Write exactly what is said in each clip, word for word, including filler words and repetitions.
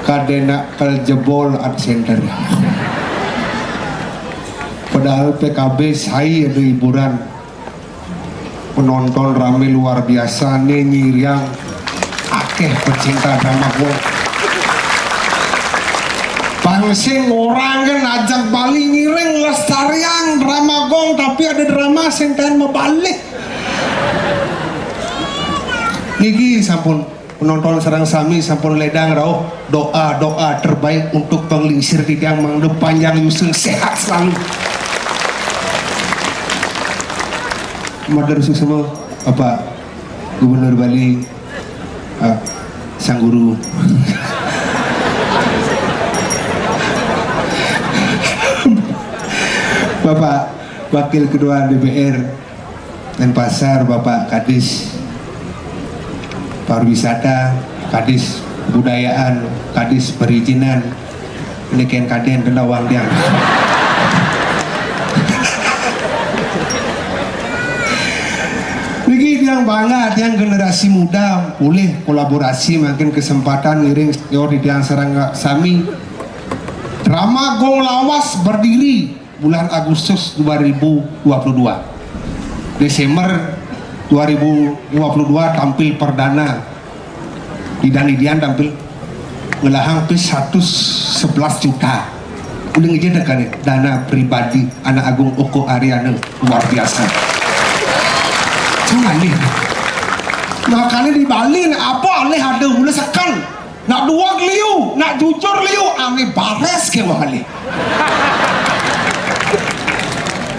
Kadena kal jebol Art Center. Padahal P K B sai ada hiburan. Penonton rame luar biasa nih, nyiriang, akeh pecinta drama gong. Pangsing orang kan ajak bali ngiring lestariang drama gong, tapi ada drama sing taén mabalik. Niki sampun penonton sareng sami sampun ledang rauh doa-doa terbaik untuk Bang Lingsir titiang mangda panjang yusa sehat selalu. Matur suksma Bapak Gubernur Bali, eh, Sang Guru. Bapak Wakil Ketua D P R Denpasar, Bapak Kadis Pariwisata, Kadis Budayaan, Kadis Perizinan, ini ken kadén tenda uang tiang. Niki tiang bangga, tiang generasi muda, boleh kolaborasi, makin kesempatan ngiring senior di tiang sareng sami. Drama Gong Lawas berdiri bulan Agustus dua ribu dua puluh dua. Desember dua ribu dua puluh dua tampil perdana. Di Danidian tampil ngelahang pis seratus sebelas juta. Uling aja dekat nih, dana pribadi Anak Agung Oko Ariana luar biasa. Cuman nih, makanya di Bali nih, apa aneh ada mula sekan. Nak dua liu, nak jujur liu, ane bares ke wali.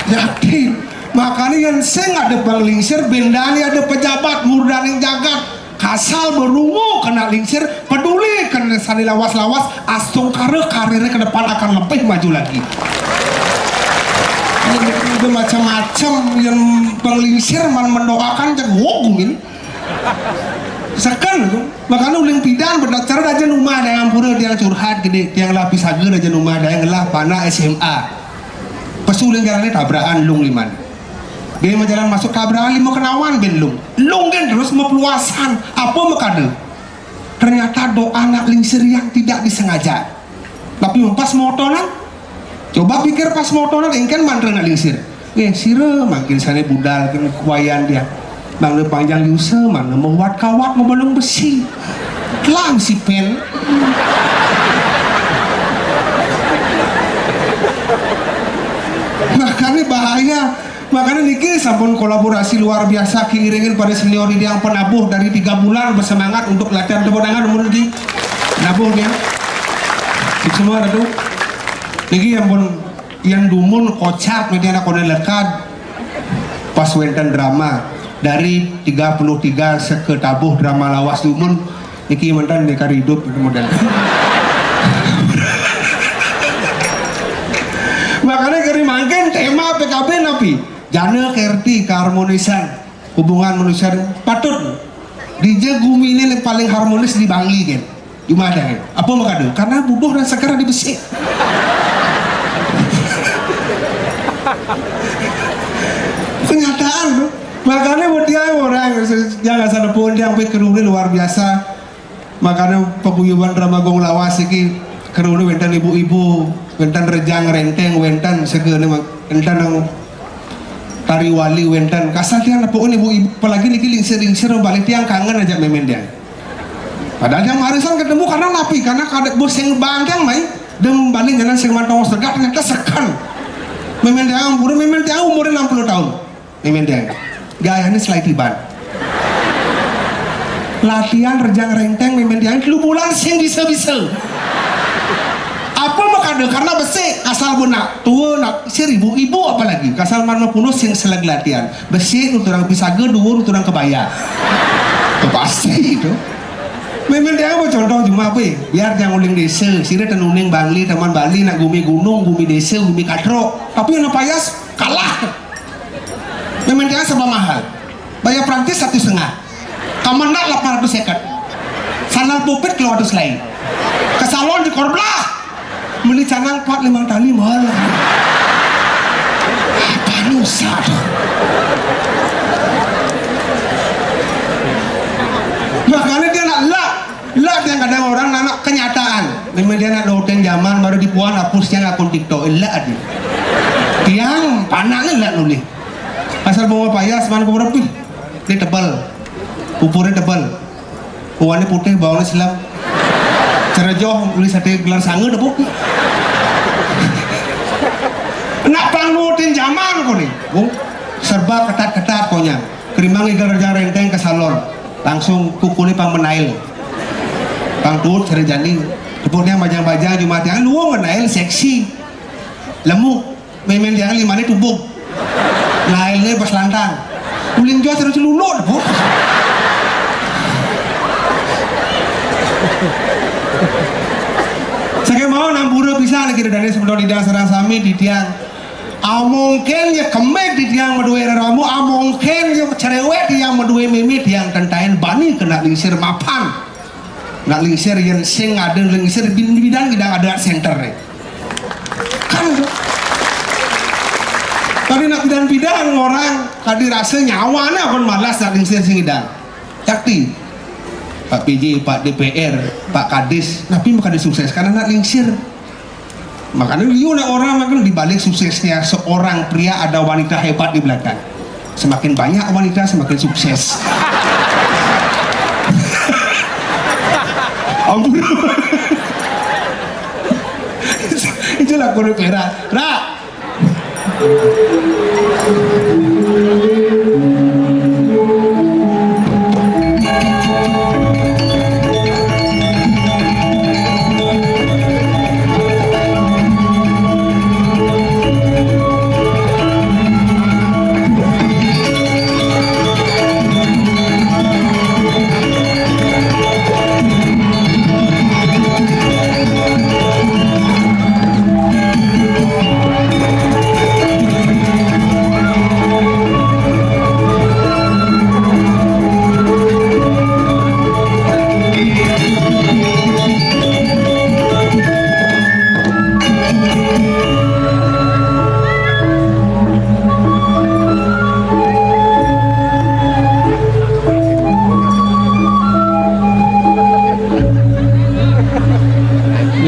Yakin. Makanya yang sing ada Bang Lingsir, bendani ada pejabat, murdaning jagat, kasal berungu kena Lingsir, peduli kena sani lawas-lawas, astungkara karirnya ke depan akan lebih maju lagi. Ini udah macam-macam yang Bang Lingsir man mendoakan, cek wogung ini. Seken, makanya uling pidan bedak cara aja rumah ada yang pura, dia curhat gede, dia lapis harga aja rumah ada yang ngelah panak S M A. Pas uling jalannya tabrakan lung liman. Dia mau jalan masuk tabrakan lima kenawan ben lung. Lung kan terus mepeluasan. Apa mekada? Ternyata doa anak Lingsir yang tidak disengaja. Tapi pas motonan, coba pikir pas motonan, engken mantra nak Lingsir. Eh, sira mangkin sane budal kena kuayan dia. Mangga panjang yusa, mangga mewat kawat ngebolong besi. Lang si pen. Makanya bahaya. Makanya niki sampun kolaborasi luar biasa, kiiringin pada senior ini yang penabuh dari tiga bulan bersemangat untuk latihan. Tepuk tangan umur niki. Penabuh dia. Semua ratu. Niki yang pun yang dumun kocak, nanti anak kone lekad. Pas wenten drama dari tiga puluh tiga seke tabuh drama lawas dumun. Niki mantan nih kari hidup itu model. Makanya kari mangkin tema P K B napi? Jana kerti keharmonisan. Hubungan manusia patut. Dija gumi ini yang paling harmonis di Bangli, kan? Gimana, kan? Apa makanya? Karena buduh dan seger ada besi. Kenyataan, tuh. Makanya buat dia orang yang asal pun dia sampai kerumah luar biasa. Makanya paguyuban Drama Gong Lawas iki keruna wénten ibu-ibu, wénten Rejang Renteng, wénten segala ma-, wénten nang Tari Wali, wénten. Kasar tiang nepuk ibu-ibu, apalagi niki lingsir-lingsir balik tiang kangen aja mémén tiang. Padahal tiang marisan ketemu karena napi, karena kadek bos sing banteng mai, dem balik jalan sing mantong segat ternyata seken. Mémén tiang umur, mémén tiang umur enam puluh tahun. Mémén tiang. Gayane selai tiban. Latihan Rejang Renteng mémén tiang telu bulan sing bisa-bisa. Apa makanya? Karena besi asal benak tua nak seribu ibu apalagi kasal mana punus sing selag latihan. Besi nuturang pisaga dua nuturang kebaya. Itu pasti itu. Mémén tiang apa contoh cuma apa? Biar tiang uling desa, sira tenuning Bangli, teman Bali nak gumi gunung, gumi desa, gumi katrok. Tapi yang payas kalah. Mémén tiang serba mahal. Bayar Prancis satu setengah. Kamar nak lapan ratus seket. Sandal pupit kalau ada selain. Ke salon di Korblah. Beli canang empat limang tali mahal. Apa nusa tuh? Makanya dia nak lak. Lah, tiang kadang orang nana kenyataan. Memang dia nak nutin zaman baru dibuang hapus tiang akun TikTok. Lah aja. Tiang panak lah nulis. Asal bawa payas mana kau berpih. Ini tebal. Pupurnya tebal. Uangnya putih, bawangnya silam. Cerejoh, nulis sate gelar sanga deh, Bu. Nak pang nutin zaman kau nih. Oh, serba ketat-ketat konyang. Kerimbang igal Rejang Renteng ke salon. Langsung kukuni pang menail. Pang tuut sering jani. Tepuknya bajang-bajang cuma tiang luwung menail seksi. Lemu. Mémén tiang limane tubug. Nailnya pas lantang. Uling jua terus lulu, Bu. Saya mau nampura bisa nih kira dari sebelum tidak serang sami di tiang. Amongken ya kemit di tiang madue reramu, amongken ya cerewet di tiang madue mimit yang tentain bani kena lingsir mapan. Nak lingsir yang sing ada lingsir bin bidan kita ada center nih. Kan itu. Tadi nak bidan-bidan orang tadi rasa nyawana pun malas nak lingsir sing idang. Yakti Pak P J, Pak D P R, Pak Kadis, tapi makanya sukses karena nak lingsir. Makanya liu nak orang makan di balik suksesnya seorang pria ada wanita hebat di belakang. Semakin banyak wanita semakin sukses. Ampun. Itulah kudu perak. Rak.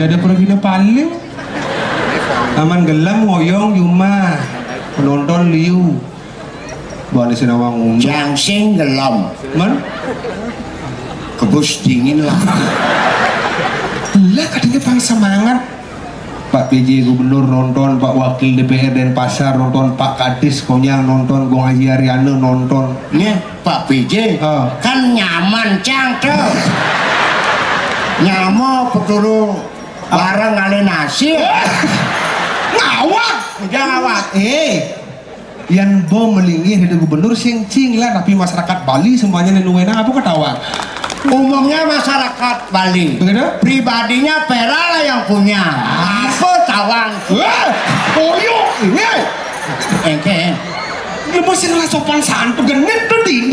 Ya ada pergi paling. Aman gelem ngoyong jumah. Penonton liu. Bukan di sini awang ngomong. Jang sing gelem. Man? Kebus dingin lah. Lah katanya pang semangat. Pak P J Gubernur nonton, Pak Wakil D P R Denpasar nonton, Pak Kadis Konyang nonton, Gong Haji Ariana nonton. Nih, Pak P J, ah, kan nyaman cang tuh. Nyamo peturu bareng ngalih nasi. Ngawak. Jangan ngawak. Eh, yang bo melingih dari gubernur sing cing lah, tapi masyarakat Bali semuanya nenu wenang apa ketawa? Umumnya masyarakat Bali. Begitu? Pribadinya Pera lah yang punya. Apa tawang? Wah, koyok ini. Engke. Lu mesti ngelah sopan santun, genit tuh di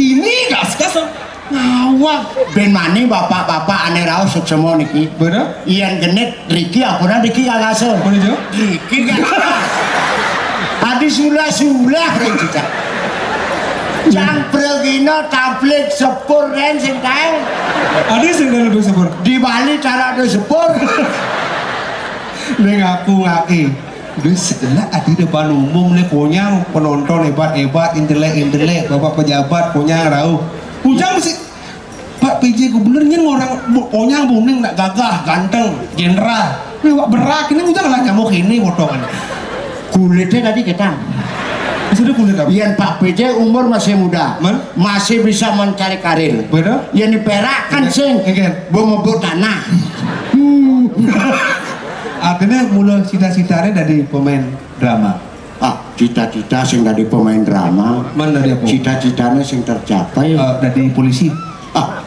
Wah, ben mani bapak-bapak ané raos suksema niki. Bener? Yén genit riki ampun riki kagasa. Bener, Jo? Riki kagasa. Tadi sulah-sulah ring cicak. Cang pragina tablik sepur rén sing taé. Adi sing lebih sepur. Di Bali cara ada sepur. Ning aku ngaki. Wis segelak adi depan umum le konyang, penonton hebat-hebat, intelek-intelek, bapak pejabat konyang rauh. Ujang mesti Pak P J Gubernur nyén orang bu- konyang buning nak gagah, ganteng, jenderal. Wih, wak berak ini ujang lah nyamuk ini potongan. Kulitnya tadi kita. Sudah kulit apa? Yén Pak P J umur masih muda, Man? Masih bisa mencari karir. Betul? Yén di Perak kan Enggak. Sing Enggak. Bemebut tanah. Hmm. Artinya mula cita-citanya dari pemain drama. Ah, cita-cita sing dari pemain drama. Mana dari apa? Cita-citanya sing tercapai. Eh, dari polisi. Ah,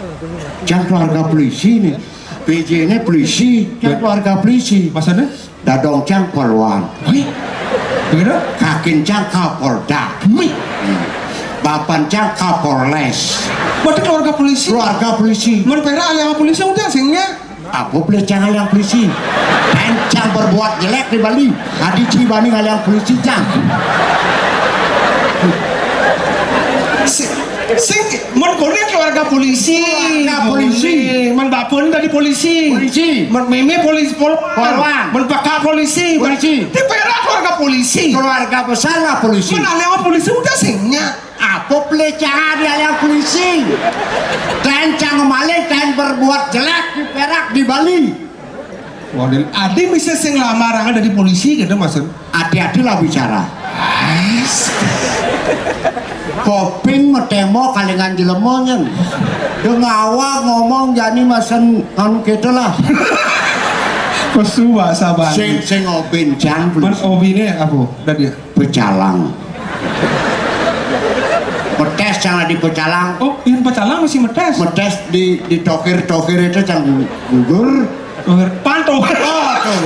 cang keluarga polisi nih. P J ini polisi, cang keluarga polisi. Maksudnya? Dadong cang polwan. Wih, begitu? Kakin cang kapolda. Wih. Hmm. Bapan cang kapolres. Berarti keluarga polisi? Keluarga polisi. Mun Perak aliang polisi udah singnya. Apa boleh cang aliang polisi? Cang berbuat jelek di Bali. Adi ci bani aliang polisi cang. Sing, sing, mun koné keluarga polisi. Keluarga polisi. Mun bapun tadi polisi. Polisi. Mun mémé polisi pol. Polwan. Mun pekak polisi. Polisi. Di Perak keluarga polisi. Keluarga besar lah polisi. Mun aliang polisi udah singnya. Apa pelecehan di aliang polisi? Taén cang maling, taén berbuat jelek di Perak, di Bali. Waduh, adi bisa sing lamarangan dari polisi gitu maksud. Hati-hati lah bicara. Koping metémo kalingan jelema nyén. Dengawa ngomong jani mesen anu kita lah. Pesu bahasa Bali. Sing sing obin cang. Man obiné apa? Tadi. Pecalang. Metés cang di pecalang. Oh, yang pecalang masih metés. Metés di di tokir-tokir itu cang gugur. Tokir panto. Oh, tuh.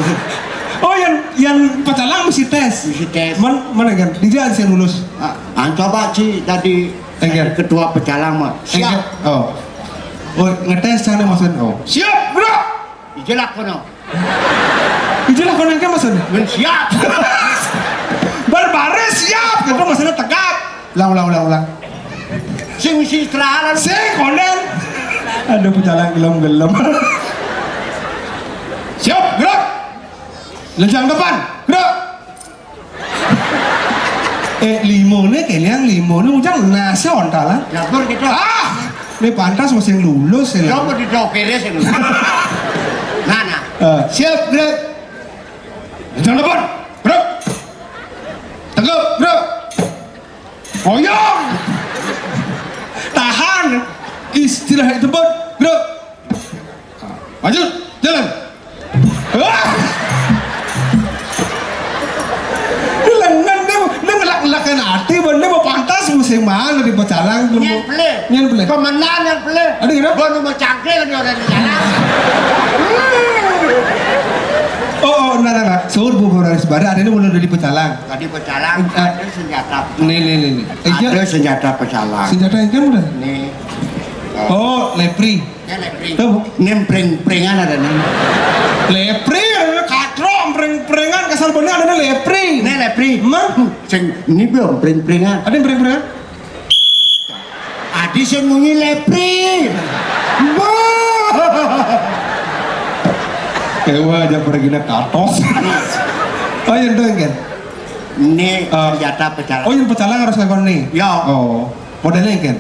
Oh, yang yang pecalang masih tés. Masih tés. Man, mana kan? Di jalan saya lulus. Ah, ah, coba ci tadi Enggak. Ketua pecalang mah. Siap. Enggak. Oh. Oh, ngetés sana maksudnya. Oh. Siap, bro. Ijelak kono. Ijelak kono kan maksudnya. Men siap. Berbaris siap, gitu maksudnya tegap. Ulang, ulang, ulang, ulang. Sing isi istirahat. Sing konden. Aduh, pecalang gelem-gelem. Siap, gerak. Lejang depan, gerak. Eh, limoné, kéliang limoné, ujang nasi ontalan. Dapur gitu. Ah, ini pantas masih lulus ya. Coba di dokternya sih. Nah, nah. Eh, siap, gerak. Lejang depan, gerak. Tegap, gerak. Goyang. Tahan. Istirahat di tempat, gerak. Maju, jalan. Wah. Ini lengan dia, dia ngelak-ngelakan hati, bang. Dia mau pantas musim mana di pecalang? Nyén pelih. Nyén pelih. Kemenangan nyén pelih. Ada gitu? Bonu mau cangkir di orang di jalan. Oh, oh, nah, nah, nah. Suhun Bu Boraris Bara, ada ini mulai dari pecalang. Tadi pecalang, eh, ada senjata. Nih, nih, nih, nih. Eh, ada senjata pecalang. Senjata yang kan udah. Nih. Oh, lepri. Ya, lepri. Tuh. Nih, pring-pringan ada nih. Lepri, ada katro, pring-pringan, kasar bener ada lepri. Nih, lepri. Mah? Sing, ini belum pring-pringan. Ada yang pring-pringan? Adi sing munyi lepri. Wah. Ewa aja pergi katos. Oh, yang itu kan? Ini eh, senjata pecalang. Oh, yang pecalang harus kayak nih. Ya. Oh, modelnya kan?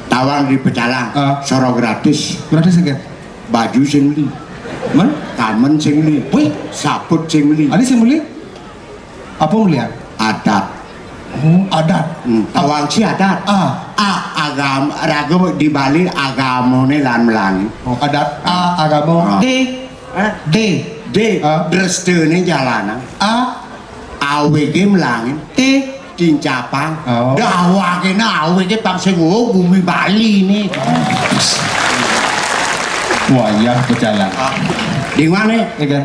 Tawang di pecalang, ah, soro gratis. Gratis enggak? Baju sing beli. Men? Kamen sing beli. Wih, saput sing beli. Ada sing beli? Apa beli? Adat. Oh, adat. Hmm, tawang si adat. Ah. A, agama, raga di Bali agamane lan melangi. Oh, adat. A, agama. Ah. D. Hah? D. D. Ah. Drestene jalanan. A. Awege melangin. T. Cincapang. Oh. Dah awake na awege pang sing, oh, bumi Bali ini. Wayah pecalang. Ah. Di mana? Iya kan?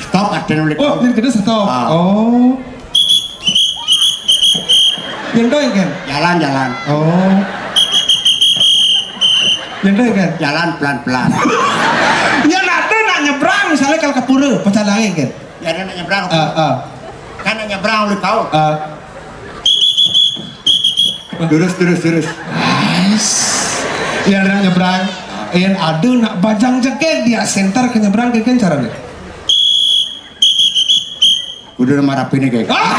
Stop, ada nulis. Oh, ini kita stop. Ah. Oh. Yén to, Kén? Jalan, jalan. Oh. Yén to, Kén? Jalan pelan-pelan. Ya, nak to nak nyebrang, misalnya kalau ke pura, pacalangé, Kén? Ya, nak nyebrang. Ah, ah. Kan nak nyebrang oleh kau. Ah. Terus, terus, terus. Ya, nak nyebrang. Yén ada nak bajang jegég, dia sénter ke nyebrang, Kén, carané? Udah marah ini kayak. Ah!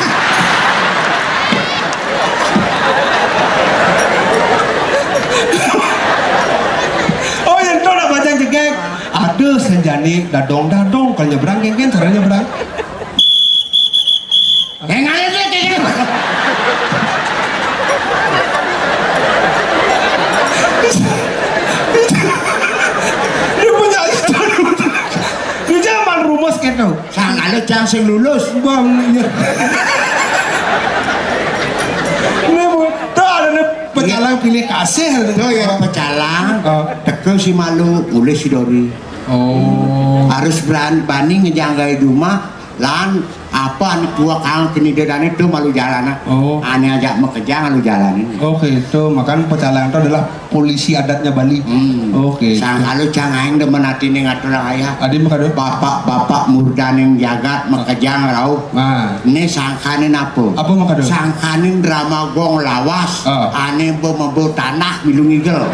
Oh, yén to nak bajang jegég. Ada sing jani dadong-dadong, kalau nyebrang, Kén, cara nyebrang. Yang ada dia kayak gini. Dia punya itu. Di zaman rumus gitu. Sangkala cang sing lulus. Bang, iya. Ini, Bu, to ada nih pecalang pilih kasih. To ya pecalang. Oh. Teka si malu, mulih si dori. Oh. Harus beran-, bani ngejanggai di rumah, lan apa ané tua kang kini dadané to malu jalan, ah. Oh. Ané ajak makejang malu jalanin. Oke, itu makanya pecalang itu adalah polisi adatnya Bali. Hmm. Oke. Sangkala cang aing demen atiné ngatur ayah. Adi makado? Bapak-bapak murdaning jagat makejang rauh. Nah. Né sangkanin apa? Apa makado? Sangkanin drama gong lawas. Ah. Ané bemebo tanah milu ngigel.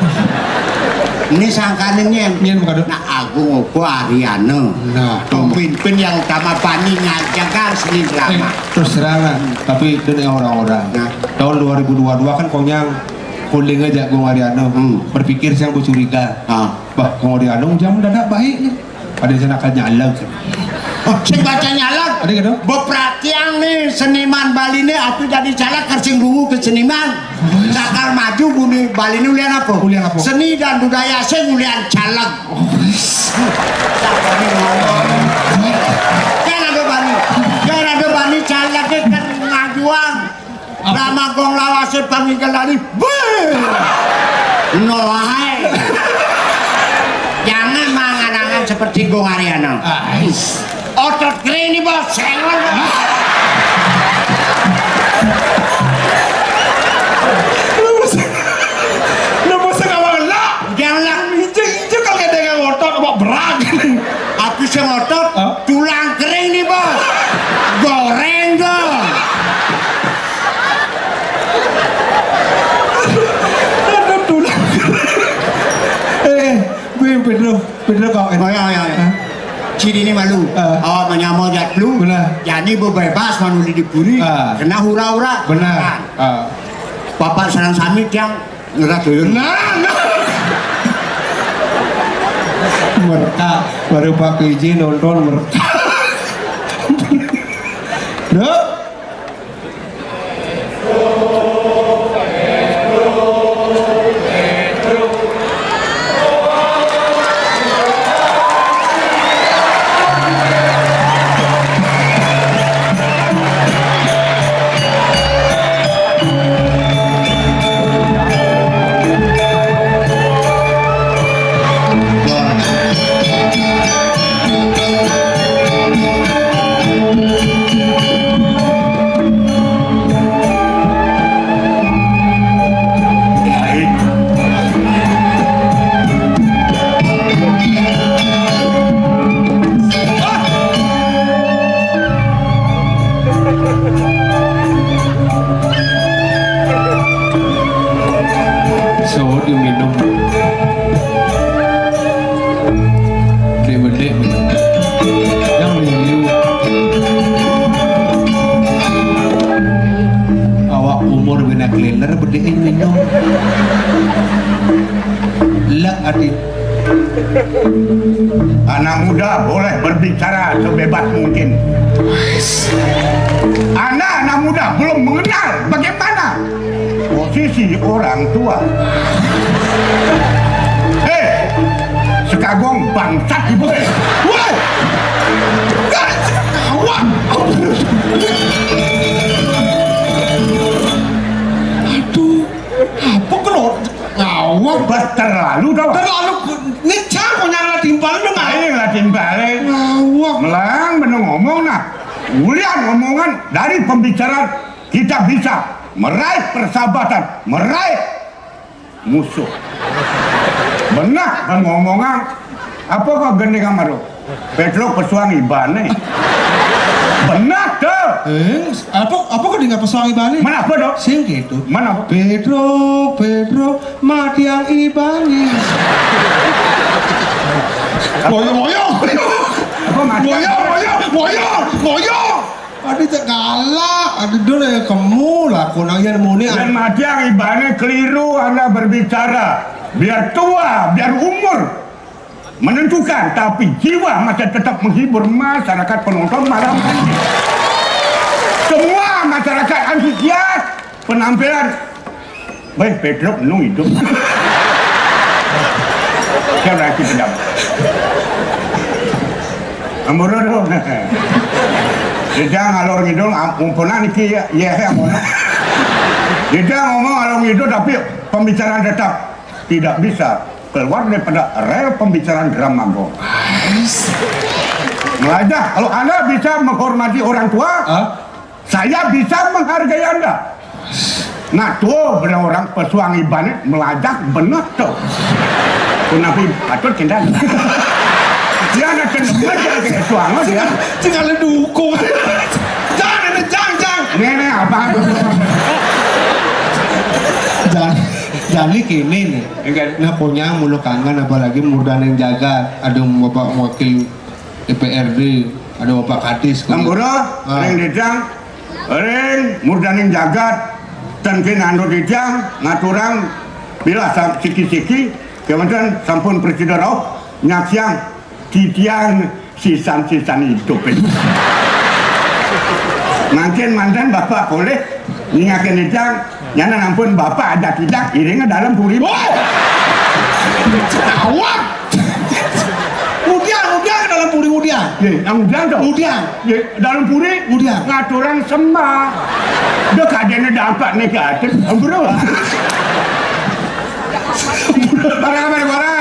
Né sangkanin nyén. Nyén makado? Nah, Agung Opo Ariana. Nah, pemimpin yang utama bani ngajaga seni drama. Eh, terus terang, nah, tapi itu nih orang-orang. Nah. Tahun dua ribu dua dua kan konyang kuling aja Agung Ariana. Hmm. Berpikir siang bercuriga. Ah. Bah, Agung Ariana ujang mendadak baik nih. Ada yang sana kan nyaleg. Oh, sing baca nyaleg. Ada gitu? Beperhatian nih seniman Bali nih, aku jadi caleg kersing dulu ke seniman. Bakal maju bumi Bali ini ulian apa? Ulian apa? Seni dan budaya sing ulian caleg. Kan ada bani, kan ada bani caleg ke kemajuan. Lama gong lawase pangikel tadi. Beuh. No wae. Jangan mangan-angan seperti Gong Ariana. Otot kering nih, Bos. Sengon. Lu mesti, lu mesti ngawal lah. Jangan lah. Injek-injek kalau kayak dengan otot, apa berat. Aku sing otot, tulang kering nih, Bos. Goreng dong. Aduh, tulang. Eh, gue Pedro, Pedro kau, eh. Oh, ya, ya, ya. Hah? Ciri ini malu. Ah. Awak menyamar jat lu. Benar. Jadi bebas manuli di puri. Ah. Kena hura-hura. Benar. Kan? Ah. Bapak sareng sami tiang ngerah tuyul. Nah, nah. Mereka baru pakai izin nonton mereka. Dok. So diminum. Dek bedek. Yang liu. Awak umur bina keleler bedek minum. Lek adi. Anak muda boleh berbicara sebebas mungkin. Anda anak muda belum mengenal bagaimana posisi orang tua. Eh, sekagong bangsat ibu. Eh, woi, awak. Aduh, apa kalau ngawak? Bah, terlalu dah. Terlalu ngecah punya ngala timpal dong. Ayo ngala timpal. Ngawak. Melang bener ngomong nah. Ulian omongan dari pembicaraan kita bisa Meraih persahabatan, meraih musuh. Benah kan ngomongan. Apa kau gending sama tu? Petruk pesuang ibane. Benah tu. Eh, apa, apa kau dengar pesuang ibane? Mana apa tu? Sing gitu. Mana apa? Petruk, Petruk, matiang ibane. Boyo, boyo, boyo. Apa mati? Boyo, boyo, boyo, boyo. Aduh, cek galak. Aduh, dulu ya kamu lah, kunang yang muni. Dan mati yang ibane keliru Anda berbicara. Biar tua, biar umur menentukan, tapi jiwa masih tetap menghibur masyarakat penonton malam hari ini. Semua masyarakat antusias penampilan. Baik, Pedro penuh hidup. Saya berarti pedang. Amburuh tu. Dia ngalor ngidul, am-, umpunan niki ya, ya, ya, ampunan. Dia ngomong ngalor ngidul, tapi pembicaraan tetap tidak bisa keluar daripada rel pembicaraan drama gong. Melajah, kalau Anda bisa menghormati orang tua, hah? Saya bisa menghargai Anda. Nah, tuh benar orang pesuang ibane melajah benar tuh. Kenapa patut kita? Dia ada kena belajar ke suang dia. Tinggal dukung. Jangan, jangan, jangan. Nenek apa? Jangan, jangan kene nih. Enggak. Nah, punya mulu kangen, apalagi murdaning jagat. Aduh, Bapak Wakil D P R D, ada Bapak Kadis. Ampura, ah. Ring Didang, ring murdaning jagat, ten kin anut titiang, ngaturang bila sa-, siki-siki, kemanten sampun prasida rauh, nyaksiang titiang sisan-sisan idup. Mangkin manten Bapak polih nyingakin titiang, nyana ampun Bapak ada tidak iring ke dalam puri. Woi! Awak! Udiang, udiang ke dalam puri udiang. Ye, nang udiang tu. Udiang. Ye, dalam puri. Udiang. Ngaturang sembah. Dia kadene dampak negatif. Bro. Marah-marah, marah,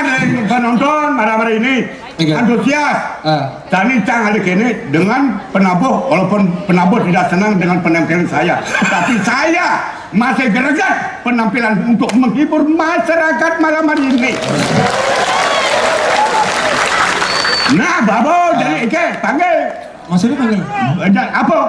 penonton, marah-marah ini. Iya. Antusias. Ah. Tani tang ada kene dengan penabuh, walaupun penabuh tidak senang dengan penampilan saya. Tapi saya masih greget penampilan untuk menghibur masyarakat malam hari ini. Nah, Babo, ah, jadi Ike, panggil. Maksudnya panggil? Eh, dan apa?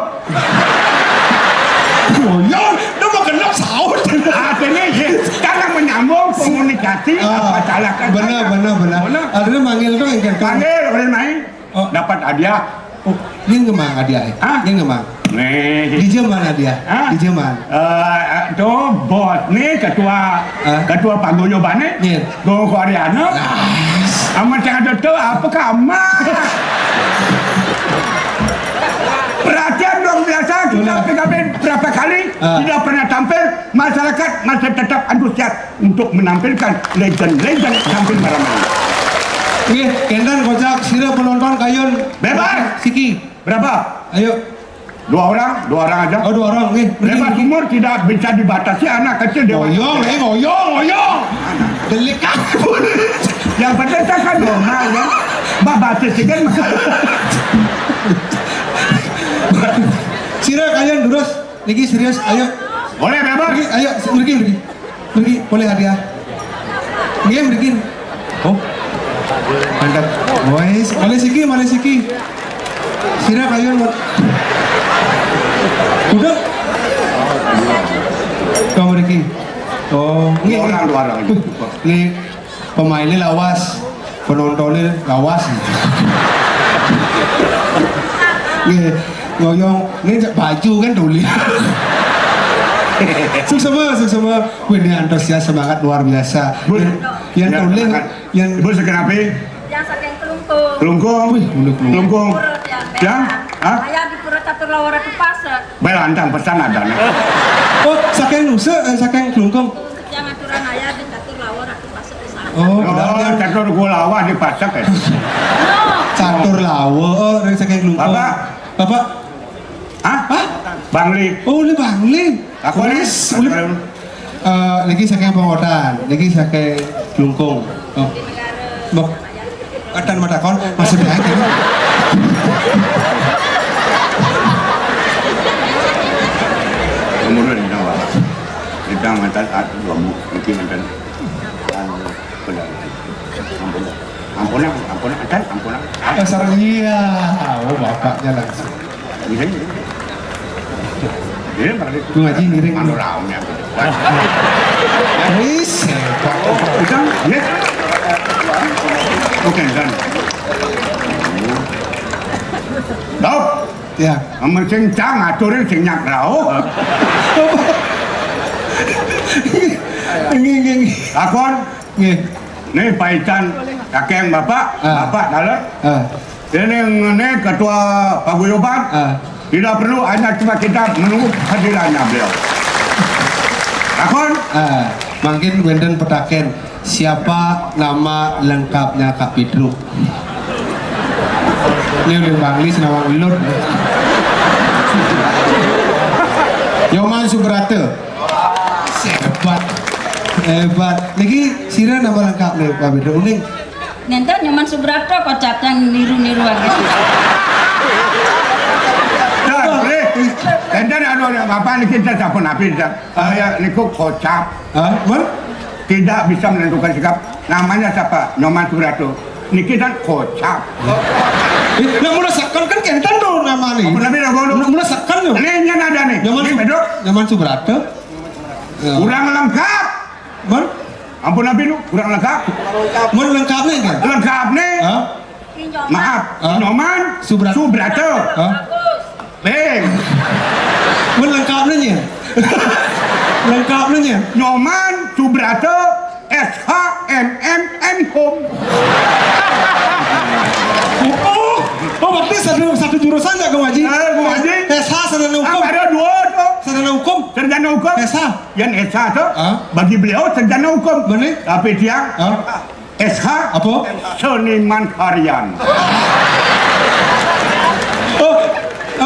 Boyong, lu mau genep sahur. Artinya, ya, karena menyambung komunikasi, ah, apa salahkan benar, saya? Benar, benar. Benar. Artinya manggil dong, yang kan? Panggil, orang main. Oh. Dapat hadiah. Oh, ini ngemang hadiah, eh? Hah? Ini ngemang. Nih. Di Jerman hadiah. Hah? Di Jerman. Eh, eh, tu bos ni ketua, hah? Ketua paguyuban ni. Iya. Gong Koreano. Nice. Amat sangat betul apa kamu? Perhatian dong biasa kita. Benar. P K B berapa kali, ah, tidak pernah tampil, masyarakat masih tetap antusias untuk menampilkan legend-legend tampil malam ini. Nggih, kenten kocak, sira penonton kayun. Bebas. Siki. Berapa? Ayo. Dua orang, dua orang aja. Oh, dua orang, nggih. Bebas umur tidak bisa dibatasi, anak kecil dewasa. Ngoyong, eh, ngoyong, ngoyong. Delik aku. Yang penting saya kan normal ya. Mbak batis kan. Sira kayun terus. Niki serius, ayo. Boleh, bebas. Mriki, ayo, mriki, mriki. Mriki, boleh hadiah. Nggih, mriki. Oh. Mantap. Wes, malih siki, malih siki. Sira kayun, Mbak. Udah. Kau mriki. Oh, nggih, nggih. Dua orang, dua orang. Nggih. Pemainnya lawas, penontonnya lawas. Nggih, ngoyong, ini cek baju kan tuli. Suksema, suksema. Wih, ini antusias semangat luar biasa. Bun, yang, yang ya, tuli, semangat. Yang Bun, saking napi? Yang saking Klungkung. Klungkung. Wih, udah Klungkung. Klungkung. Pura, yang, yang? Hah? Ayah di Pura Catur Lawara di Pasek. Bae lantang pesan adane. Oh, saking Nuse, eh, saking Klungkung. Yang aturan ayah di Catur Lawara di Pasek di sana. Oh, oh, benar. Catur Kulawa di Pasek ya. No. Catur Lawa, oh, dari saking Klungkung. Bapak? Bapak? Hah? Hah? Bangli. Oh, ini Bangli. Aku ini. Wis, wis. Eh, niki saking Pongotan, niki saking Klungkung. Oh. Mbok, kadang matakon, maksudnya aja. Umurnya di bawah. Kita mantan at lomu, mungkin mantan anu, benar. Ampun, ampun, ampun, ampun, ampun. Eh, sareng iya. Oh, bapaknya langsung. Iya, iya. Iya, berarti. Tuh, Haji, ngiring. Anu raumnya. Wis, hebat. Udah, ya. Oke, dan. Stop. Ya. Amun sing cang aturin sing nyak rauh. Nggih, nggih, nggih. Lakon. Nggih. Nih paican kakek bapak, ah, bapak dalam. Ah. Ini, ini ketua paguyuban. Ah. Tidak perlu, hanya cuma kita menunggu kehadirannya beliau. Lakon. Ah, mungkin wenten petaken. Siapa nama lengkapnya Kak Pedro? Ini udah Bangli, senawang ulut. Nyoman Subrata. Hebat. Hebat. Niki sira nama lengkap nih, Kak Pedro? Uning. Nenten Nyoman Subrata kocatan niru-niru lagi. Dah, boleh. Enten anu, anu, apa nih kita siapa nabi, dah? Eh, ya, niku kocap. Hah? Apa? Tidak bisa menentukan sikap. Namanya siapa? Nyoman Subrata. Niki kan kocap. Eh, lah mula seken kan kenten to namane. Apa nabi nama lu? Mula seken lho. Ini ada nih. Nyoman Ini Sub-, Pedro. Nyoman Subrata. Ya. Kurang lengkap. Mun? Ampun nabi lu, kurang lengkap. Mun lengkap nih kan? Lengkap nih. Hah? Maaf, hah? Nyoman Subrata. Subrata. Hah? Beng. Mun lengkap nih. Lengkap nih. Nyoman Subrata S H M M M Home. Oh, oh, berarti satu, satu jurusan ya, Kang Haji? Eh, Kang Haji. S H sarjana hukum. Ah, ada dua tuh. Sarjana hukum. Sarjana hukum. S H. Yang S H tuh, ah? Bagi beliau sarjana hukum. Bener. Tapi dia, ah? S H. Apa? Seniman harian. Oh,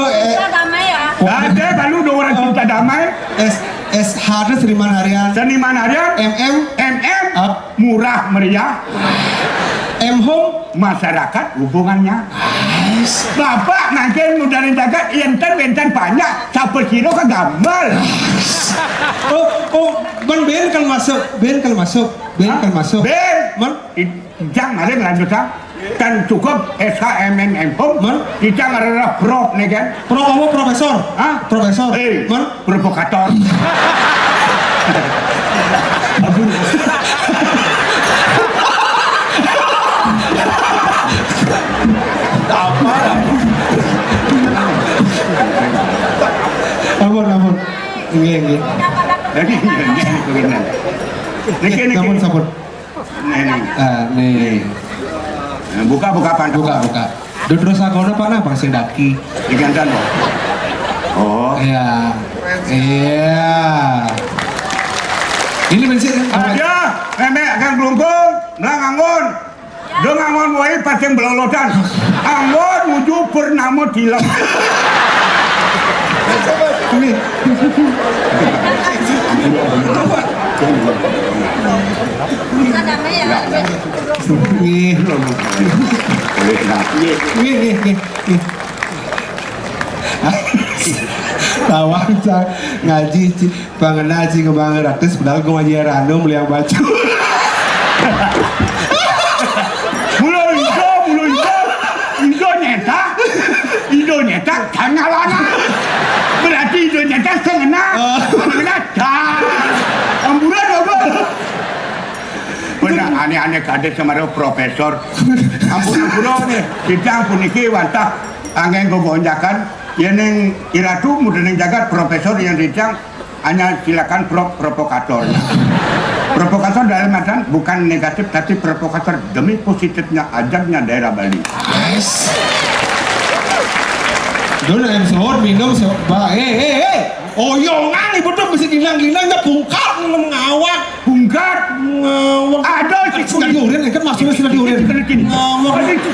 oh, eh. Cinta damai ya? Ada baru dua orang cinta damai. S, S H itu seniman harian. Seniman harian. M M. M M. Ap. Murah meriah. M Home. Masyarakat hubungannya. Bapak mangkin mudarin jagat enten wenten banyak. Siapa siro ke gambar? Oh, oh, ben, ben kan masuk, ben kan masuk, ben kan masuk. Ben. Mon? Ijang maling lanjut, ha? Dan cukup S H M M M Home. Mon? Ijang adalah prof nih kan? Prof apa, profesor? Hah? Profesor. Eh, Mon? Provokator. Ampun. Apa? Ampun, ampun. Nggih, nggih. Niki, niki, niki. Niki, niki. Sampun, sampun. Nih, nih. Ah, nih. Nah, buka, buka, Pak. Buka, buka. Duh, terus aku ono, Pak, nah, Bang sing daki. Digantan, Pak. Oh. Iya. Iya. Ini bensin. Ada, nenek akan kelungkung, melang anggun. Dong anggon wae pacing belolotan. Anggon nuju purnama tilem. Ini. Ini. Boleh, nah. Ini, ini, ini, ini. Tawang, Cak. Ngaji, Ci. Pangena, Ci, kembang ratus, padahal gua ngaji Rano meliang baju. Mula ijo, mula ijo. Ijo nyeta. Ijo nyeta, jangan lana. Berarti ijo nyeta sengena. Oh. Sengena, dah. Amburan, amburan. Benar, aneh-aneh kadek sama profesor. Ampun, ampun, nih. Kita ampun niki wantah angin gogonjakan. Yen ning Iratu, mudaning jagat, profesor yang dicang, hanya silakan pro-, provokator. Provokator dalam artian bukan negatif, tapi provokator demi positifnya, ajaknya daerah Bali. Yes. Dulu yang sahur, minum, se-, ba-, eh, eh, eh. Oyongan ibu tuh mesti gilang-gilang, ya bungkar, ngawak. Bungkar. Ngawak. Ada sih. Sudah diurin, kan maksudnya sudah diurin. Ngawak. Ada itu.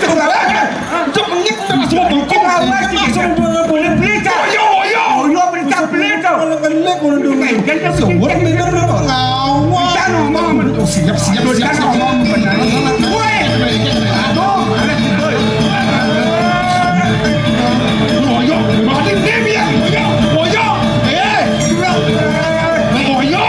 Cok, ini kita masuk bengkong. Ngawak. Kan masuk bengkong. Beli, beli, Cak. Oyo, oyo. Oyo, beli, Cak, beli, Cak. Kalau ngelek, kalau dulu. Kan, kan, kan, Sewot, kan, ini kan, kan, ngawak. Kita ngomong. Siap, siap, siap, siap. Kita ngomong benar. Woi. Aduh, ada gitu. Oyo, berarti dia, dia. Oyo, oyo. Eh, oyo.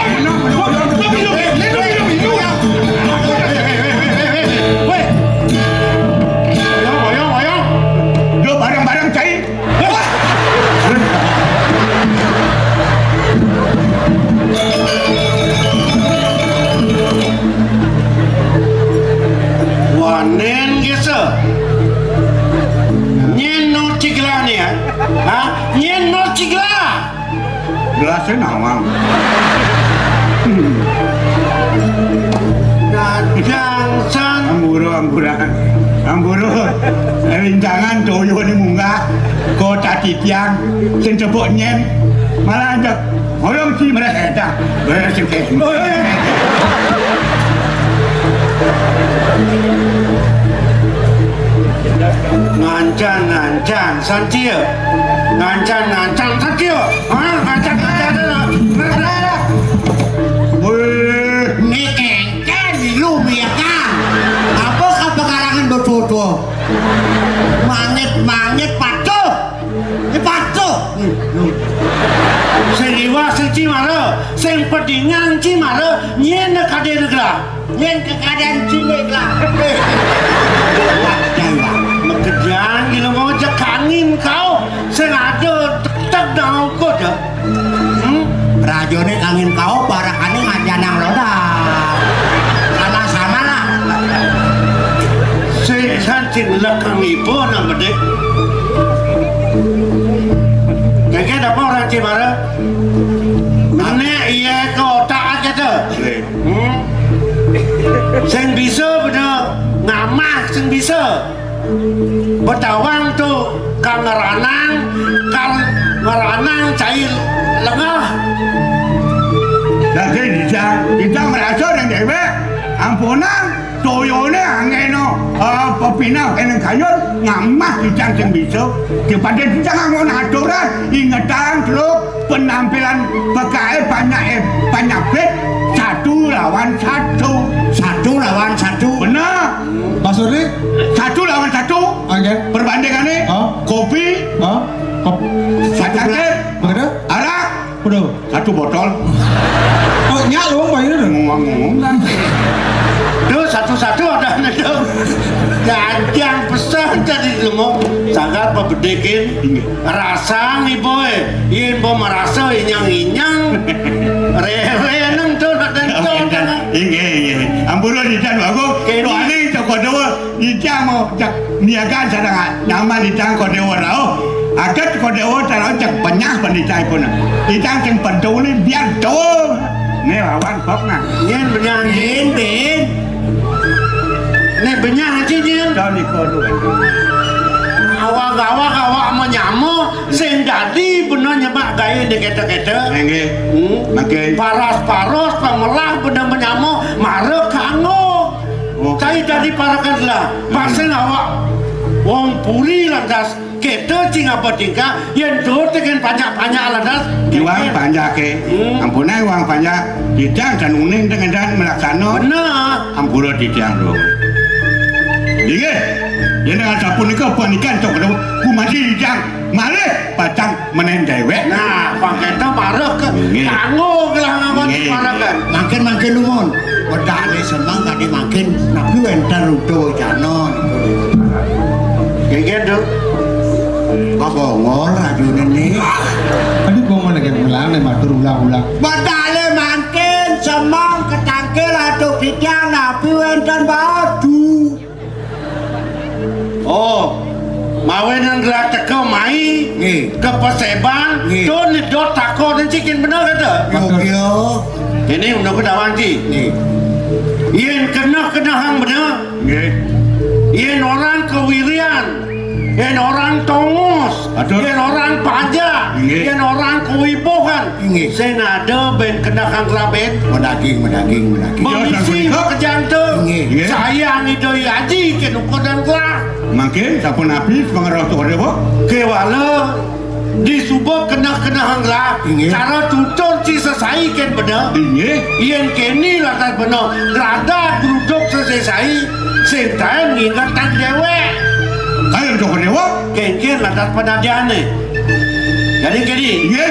Jangan toyané munggah, kok titiang sing tepuk nyén, malah ajak ngolong si mereka éta. Eh, sing kéné. Ngancan-ngancan, Santi ya? Ngancan-ngancan, Santi ya? Hah? Ngancan-ngancan, ada lah. Ada, ada. Wih. Ini kéngkén, lu miakan. Apa kapekarangan betul-betul? Mangit-mangit patuh. Ini patuh. Sing liwat sing cimara, sing pedingan cimara, nyén kadé negara. Nyén kekadéan cilik lah. Makejang gila mau cekangin kau. Sing ada tek-tek dang ukur ya. Hmm? Rajané kangin kau, parakané ngajanang loda. Sama-sama lah. Sing sancing lekang ibu nang bedé. Kagak ada apa orang cimara. Nenek iya ke otak aja tuh. Hmm? Sing bisa bener ngamah sing bisa. Betawang tu kang ngeranang, kang ngeranang cai lengah. Dadi dijang, kita merasa dan dewek ampunang toyone angeno, eh, pepinah eneng kayun ngamah dijang sing bisa. Daripada dijang nganggo aturan, ingetang teluk penampilan pekae banyak, eh, banyak bet, satu lawan satu. Satu lawan satu. Bener. Maksudnya? Satu lawan satu. Oke. Perbandingannya, oh, kopi, oh, kop- satu gelas. Begitu? Arak. Udah. Satu botol. Oh, nyak lu bayar dong. Ngomong-ngomong. Tuh, satu-satu ada nih, tuh. Ganjang pesan tadi lu mau. Sanggar pebedikin. Rasang ibu, eh. Yen bo merasa inyang-inyang. Rere nang tuh nak dental. Inggih, inggih. Ampura dijang aku. Kene. Doane toko dewa. Dijang mau cek niaga sadang nyaman dijang kok dewa rauh. Aget kok dewa rauh cek benyah pendidikan pun. Dijang sing peduli biar tuh. Nih lawan bok nah. Yen benyah yen, Ben. Nek benyah aja, Jen. Jauh nih kono. Awak-awak awak menyamo sing dadi bener nyemak gawe dikete-kete. Nggih. Hmm? Nggih. Paras-paros pemelah bener menyamo marek kanggo. Oh. Cai dadi parekan lah. Hmm. Pasing awak wong puri lantas kita cing apa tingkah yen tuh tegen panjak-panjak lantas. Iwang panjake. Hmm. Ampune iwang panjak. Dijang dan uning dengan dan melaksana. Bener. Ampura dijang dong. Inggih. Yen dengan sapunika panikan cok kumaji dijang. Malih pacang menen dewek. Nah, pangketa parek ke. Nggih. Kanggo gelah nganggo. Nggih. Parekan. Mangkin-mangkin nuwun. Wedane semeng kadi mangkin nabi wenten Rudawacana niku. Nggih, nggih, Nduk. Kok bongol rajune ni? Aduh, bongol lagi ulang nih, matur ulang-ulang. Wedane mangkin semeng ketangkil atuk titiang nabi wenten badu. Oh, mawinan gelah teka mai, nggih, ke Paseban, nggih, to nedot takon cikin bener kata. Yo, yo. Ini undang kedawang ci. Nggih. Yen keneh-kenehang bener. Nggih. Yen orang kewirian, yen orang tongos, aduh, yen orang pajak, nggih, yen orang kewibohan, nggih, sing ada ben kenehang raben. Medaging, medaging, medaging. Mengisi, ya, pekerjaan tu. Nggih. Nggih. Sayang idoi aji ke nukodan kelah. Mangkin sampun habis pengaruh tu ada apa? Kewala. Disuba keneh-kenehang lah. Inggih. Cara tutur ci sesai ken bener. Inggih. Yen keni lantas bener. Rada gruduk sesai. Sinten ngingetan dewek. Kayon kok dewa? Kengken lantas penadiane. Jadi keni. Inggih.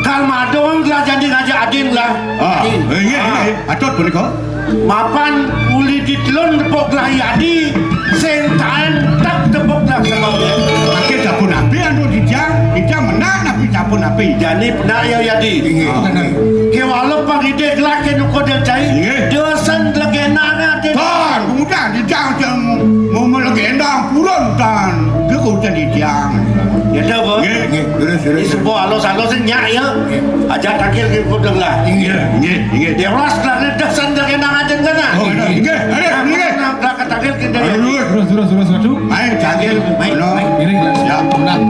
Kal madong lah jadi ngajak adin lah. Ah, adin. Inggih, ah, inggih. Atut punika. Mapan uli ditelun tepuk lah yadi, sing taen tak tepuk lah sebabnya. Pakai dapur nabi anu dijang, dijang menang nabi dapur nabi. Jani penak ya yadi. Inggih. Ah. Kewala pangidih lah ke nuko del cai. Inggih. Dosen legenda ade. Tan, kemudian dijang jang mau legenda purun tan. Ke kuda dijang. Ya dah, Bu. Inggih. Inggih, terus, terus. Ini sebuah alus-alus nyak ya. Inggih. Aja takil ke kuda lah. Inggih, inggih, inggih. Dewas lah, dosen legenda ade kan. Oh, inggih. Ada, inggih. Lah kata Terus, terus, terus, terus. Ayo, jangan Baik, baik. Ngiring lah. Ya, benar.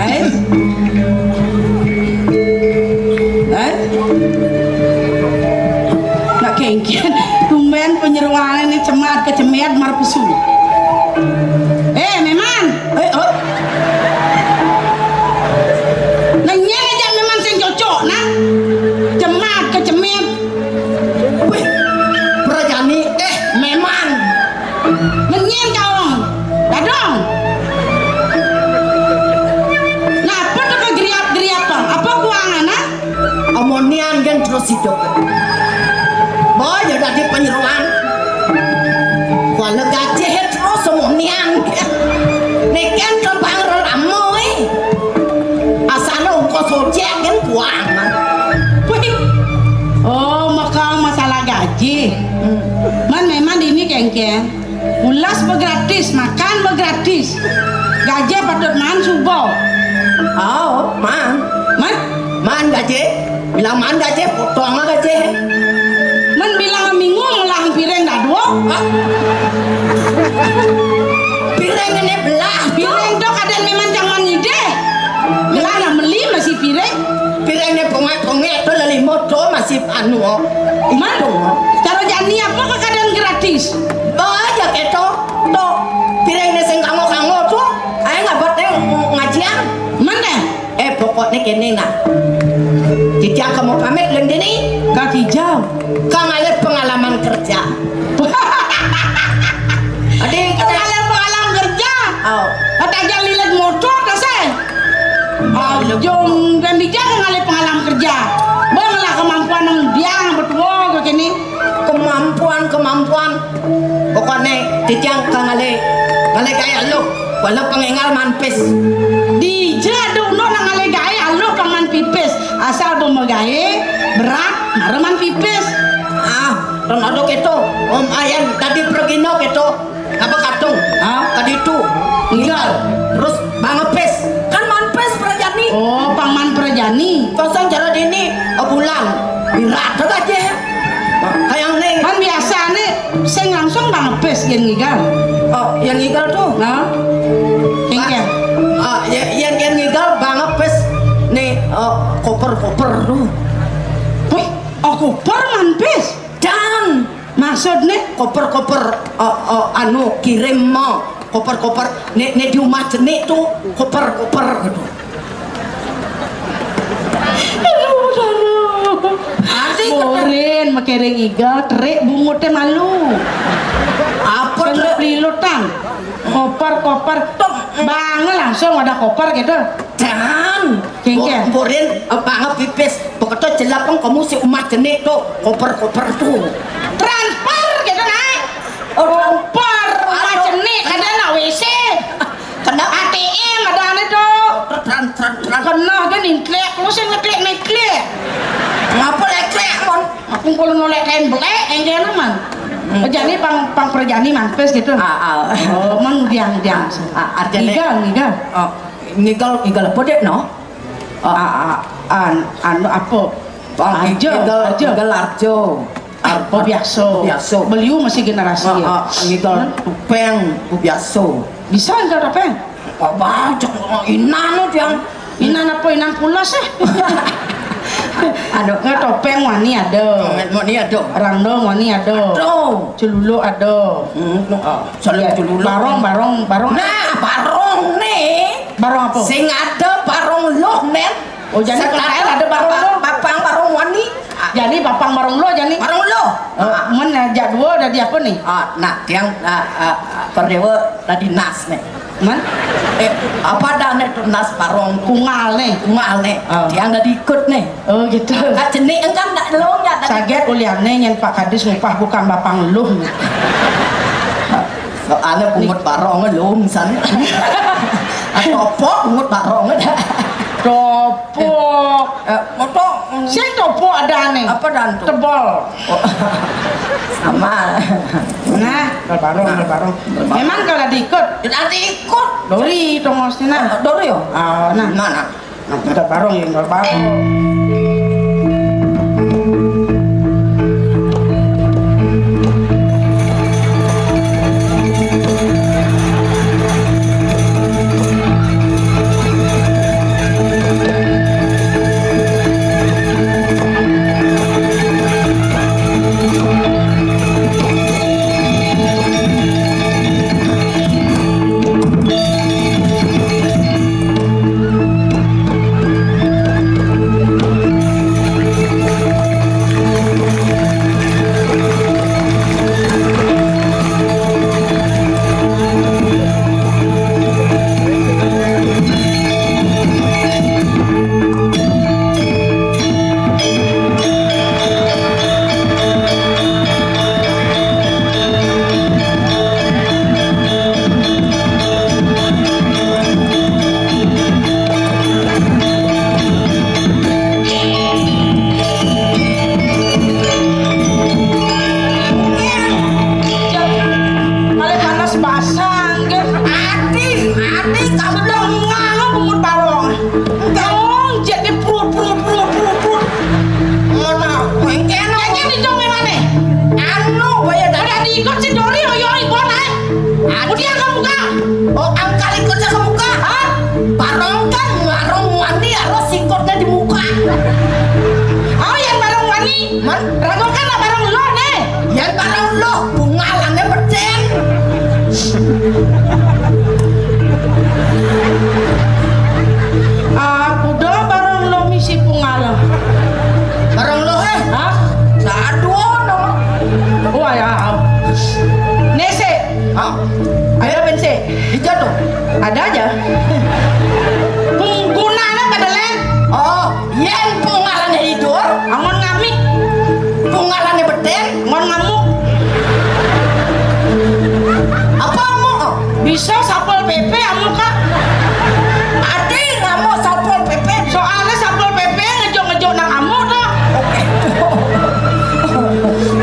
Hai. Hai. Nak kengken. Tumben penyeruane ni cemat kecemet marpesu. Eh, Meman. Eh, oh. Ngenyen aja Meman sing cocok, nah. Cemat kecemet. Wih, Prajani, eh, Meman. Ngenyen kaong. Dadong. Ngapa tuh kegeriap-geriap, Bang? Apa kuangan, ah? Omonian kan terus hidup. Boy, ya dadi penyeruan. Kuala gajih terus omonian. Niken kembang lama, eh. Asal ongkos ojek kan kuangan. Wih. Oh, maka masalah gaji. Hmm. Man, memang ini kengkeng. Ulas begratis, makan begratis. Gaji patut man suba. Oh, man. Man? Man gaji. Bilang man gaji, potong gaji. Man bilang minggu melah piring dah dua. Hah? Piring ini belah. Piring tu kadang memang jangan ngidih. Melah nak meli masih piring. Piring ini pengek-pengek tu lelimo tu masih anu. Man, cara jani apa ke kadang gratis? Baja keto. Tu, piring ni sing kanggo-kanggo tu, ae ngabot ni ngajian. Mane? Eh, pokokne kene, nah. Titiang kamu pamit leng dini. Ka Kijau. Ka ngalih pengalaman kerja. Adi, ka ngalih pengalaman kerja. Oh. Kata aja lilit motor, kasih. Jong dan dija ka ngalih pengalaman kerja. Bang lah kemampuan nang dia betua ke kene. Kemampuan, kemampuan. Pokokne titiang ka ngalih, ngalih gae aluh, walau pengengal manpis. Dija dulu nak ngalih gae aluh pang manpipis. Asal bemagae berat, mara manpipis. Ah, ton ada keto. Om ayan tadi pergino keto. Apa katung? Ha? Tadi tu. Ngigal. Terus bangepis. Kan manpis perajani. Oh, pang man perajani. Kosong cara dini, oh, bulan. Berat aja. Kayak ni. Kan biasa ni, sing langsung bangepis yang ngigal. Oh, yang ngigal tu? Nah. Kengkeng. Ah, ya, yang, yang ngigal bangepis ni, oh, koper-koper tu. Wih, oh, koper manpis? Dan maksudnya koper-koper, oh, oh, anu, kirim mau. Koper-koper, nek, nek di rumah jenik tu, koper-koper gitu. Aduh, aduh. Ati koper. Morin, makere ngigal, terik bunguté malu. Apa terik? Pelilutang. Koper-koper. Tok. Bang langsung ada koper gitu. Jangan. Kengkeng. Bo-, morin, eh, bang pipis. Beketo jelap kamu si rumah jenik tu, koper-koper tu. Transfer gitu, naik. Kompor, macem ni, kadang nak W C. Kena A T M ada ane tu. Tran, tran, tran. Kena ke nintlek, lu sing neklek, neklek. Ngapa leklek, mon? Aku kalau nolak kain belek, yang dia naman. Hmm. Jadi pang, pang perjani manpis gitu. Ah, ah. Oh, man diang, diang. Ah, artinya. Ngigal, ngigal. Oh, ngigal, ngigal apa dek, no? Oh. Ah, ah, an, anu apa? Pang arjo, ngigal, arjo. Ngigal arjo. Apa biasa? Biasa. Beliau masih generasi ya. Ah, ah, gitu. Topeng, biasa. Bisa enggak topeng? Apa, cek, inan lo, Jang. Inan apa, inan pulas, eh? Aduh. Nggak, topeng wani ada. Wani ada. Randong wani ada. Ada. Celuluk ada. Hmm, no, ah, saling. Ya, celuluk. Barong, barong, barong. Nah, barong nih. Barong apa? Sing ada barong luh, nen. Oh, jadi sekarang ada barong luh. Bapang barong wani. Ah. Jadi bapang barong luh, jadi. Barong luh. Oh, ah. Men, eh, jak dua dari apa nih? Ah, nah, tiang, ah, ah, ah, perdewa tadi nas nih. Man? Eh, apa dah nih tuh nas barong tuh? Kungal nih. Kungal nih. Ah. Tiang dah diikut nih. Oh, gitu. Kat jenik engkau ndak lo ndak tadi. Saget uliane nyen Pak Kadis ngupah bukan bapang luh. Soalnya pungut barong lo misalnya. Atau apa pungut barong? Topok. Eh, moto. Sing topok ada nih. Apa dan tuh? Tebal. Oh. Sama. Nah, barong, barong. Memang kalau diikut. Tidak diikut. Dori tongos nah. Dori yo. Ah, nah. Mana? Nah, ada barong yang barong. Kali panas basah, nggih. Ati, ati, kamu dong nganggo bungut bawang. Dong, jadi prut, prut, prut, prut, prut. Mana? Mengkeno. Kayaknya di dong mana? Anu, kaya tadi. Udah diikut si Dori, oyo, ikut, eh. Ati. Udah kamu, Kak. Oh, angkal ikutnya kamu, Kak. Hah? Barong kan, barong wani harus ikutnya di muka. Oh, yang barong wani? Man? Rago kan barong lo, nih. Yang barong lo, bungalane beden. Ah, udah barong lo misi pungal. Barong lo, eh? Hah? Sadu, no. Oh, ya. Nese. Hah? Ada bense. Ija tuh. Ada aja. Punggunane pada len. Oh, yen pungalane idur. Angon ngamik. Pungalane beden. Angon ngamuk. Apa mu? Bisa Satpol P P amuk, Kak. Ade ngamuk Satpol P P. Soalnya Satpol P P ngejuk-ngejuk nang amuk tuh. Oke.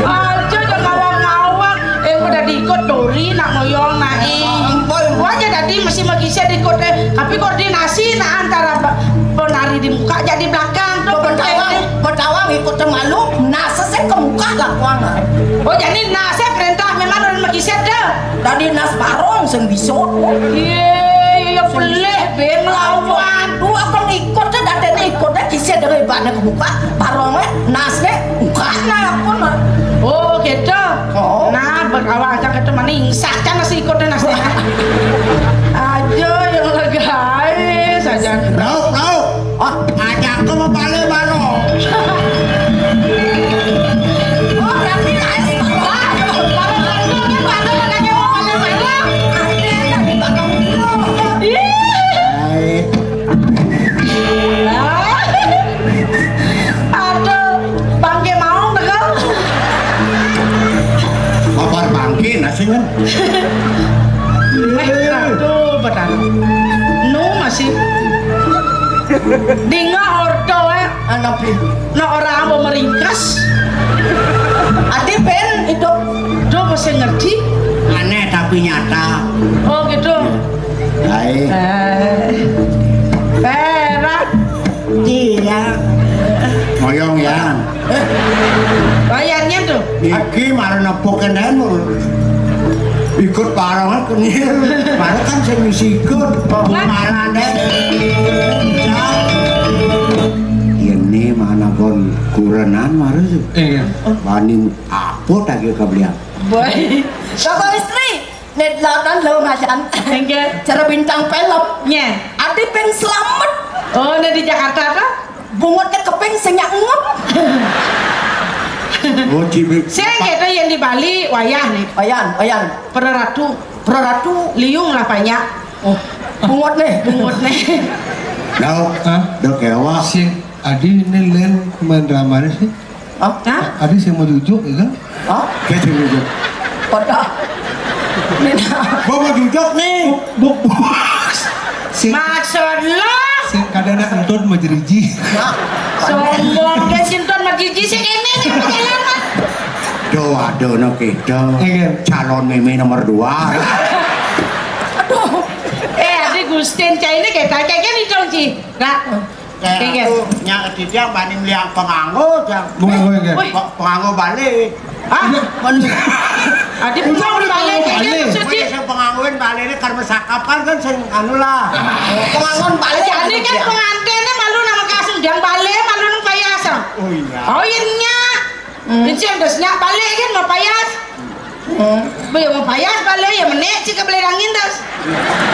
Aja aja ngawang-ngawang. Eh, udah diikut Dori nak ngoyong naik. Ampun. Gua aja tadi masih magise diikut, eh. Tapi koordinasi nah antara ba-, penari di muka jadi belakang tuh. Betawang, betawang ikut malu, nase sing ke muka lah kuang. Oh, jadi nase perintah memang orang magise dah. Tadi nas barong sing bisa. Iya, iya, pelih, be, ngelawan. Tuh, aku ikut deh, datene ikut deh, kisi ada hebatnya ke muka. Barongnya, nasnya, bukan lah, aku mah. Oh, gitu. Oh. Nah, berkawan aja ke teman, ingsak kan nasi ikut deh nasnya. Aja yang legai saja. Raup, raup. Ah, ajak ke mau balik barong. Oh, berarti nggak ada sekolah. Kalau nggak ada, kan ada yang mau balik barong. Ada yang tadi bakal dulu. Ih. Hai. Aduh, bangke mau tegal. Babar bangke, nasi kan? Eh, aduh, betana. Nu masih. Dinga ordo, eh. Anak pi. Nah, orang apa meringkas? Ati pen hidup. Dia masih ngerti. Aneh tapi nyata. Oh, gitu. Baik. Eh, Perak. Iya. Ngoyong ya. Bayarnya tuh. Iki marang nepuk kenen. Ikut parang kene. Marang kan sing ngisi ikut. Marang deh. Yen ne mana kon kurenan marang tuh. Iya. Wani apa tak kira belian. Boy. Bapak istri, net latan lo macan. Enggak. Cara bintang film. Nya. Adi peng selamat. Oh, nah di Jakarta apa? Bungut ke keping senyak ngut. Oh, cibik. Saya kata yang di Bali, wayah nih. Wayan, wayan. Peraratu. Peraratu. Liung lah banyak. Oh, bungut nih. Bungut nih. Dok, Hah? Dok Ewa. Sing, Adi ini len main drama nih sih. Hah? Hah? Adi sing mau jujuk, ya kan? Hah? Kayak sing jujuk. Pada. Nina. Gua mau jujuk nih. Bu, bu. Sing, Maksud lo? Sing kadang anak entut mau jeriji. Sombong ke sinton mah gigi sing ini nih pengalaman. Doa dono kita. Iya. Calon meme nomor dua. Aduh. Eh, adi Gustin, cah ini kayak kayak gini dong, Ci. Lah. Kayak Iya. Aku nyak didiang bani meliang penganggo, jang. Bunga gue kayak. Wih. Pe-, penganggo balik. Hah? Iya. Men- Adi Udah, pulang udah balik, penganggo kayak balik. Gitu, Ci. Wih, sing penganggoin balik ini karena sakapan kan sing anu lah. Penganggoan balik. Jadi kan pengantinnya malu nama kasih jangan balik, malu nang payasa. Oh iya. Oh iya nya. Hmm. Ini sih udah senyak balik kan mau payas. Hmm. Boy, mau payas balik ya menek sih ke beli angin tas.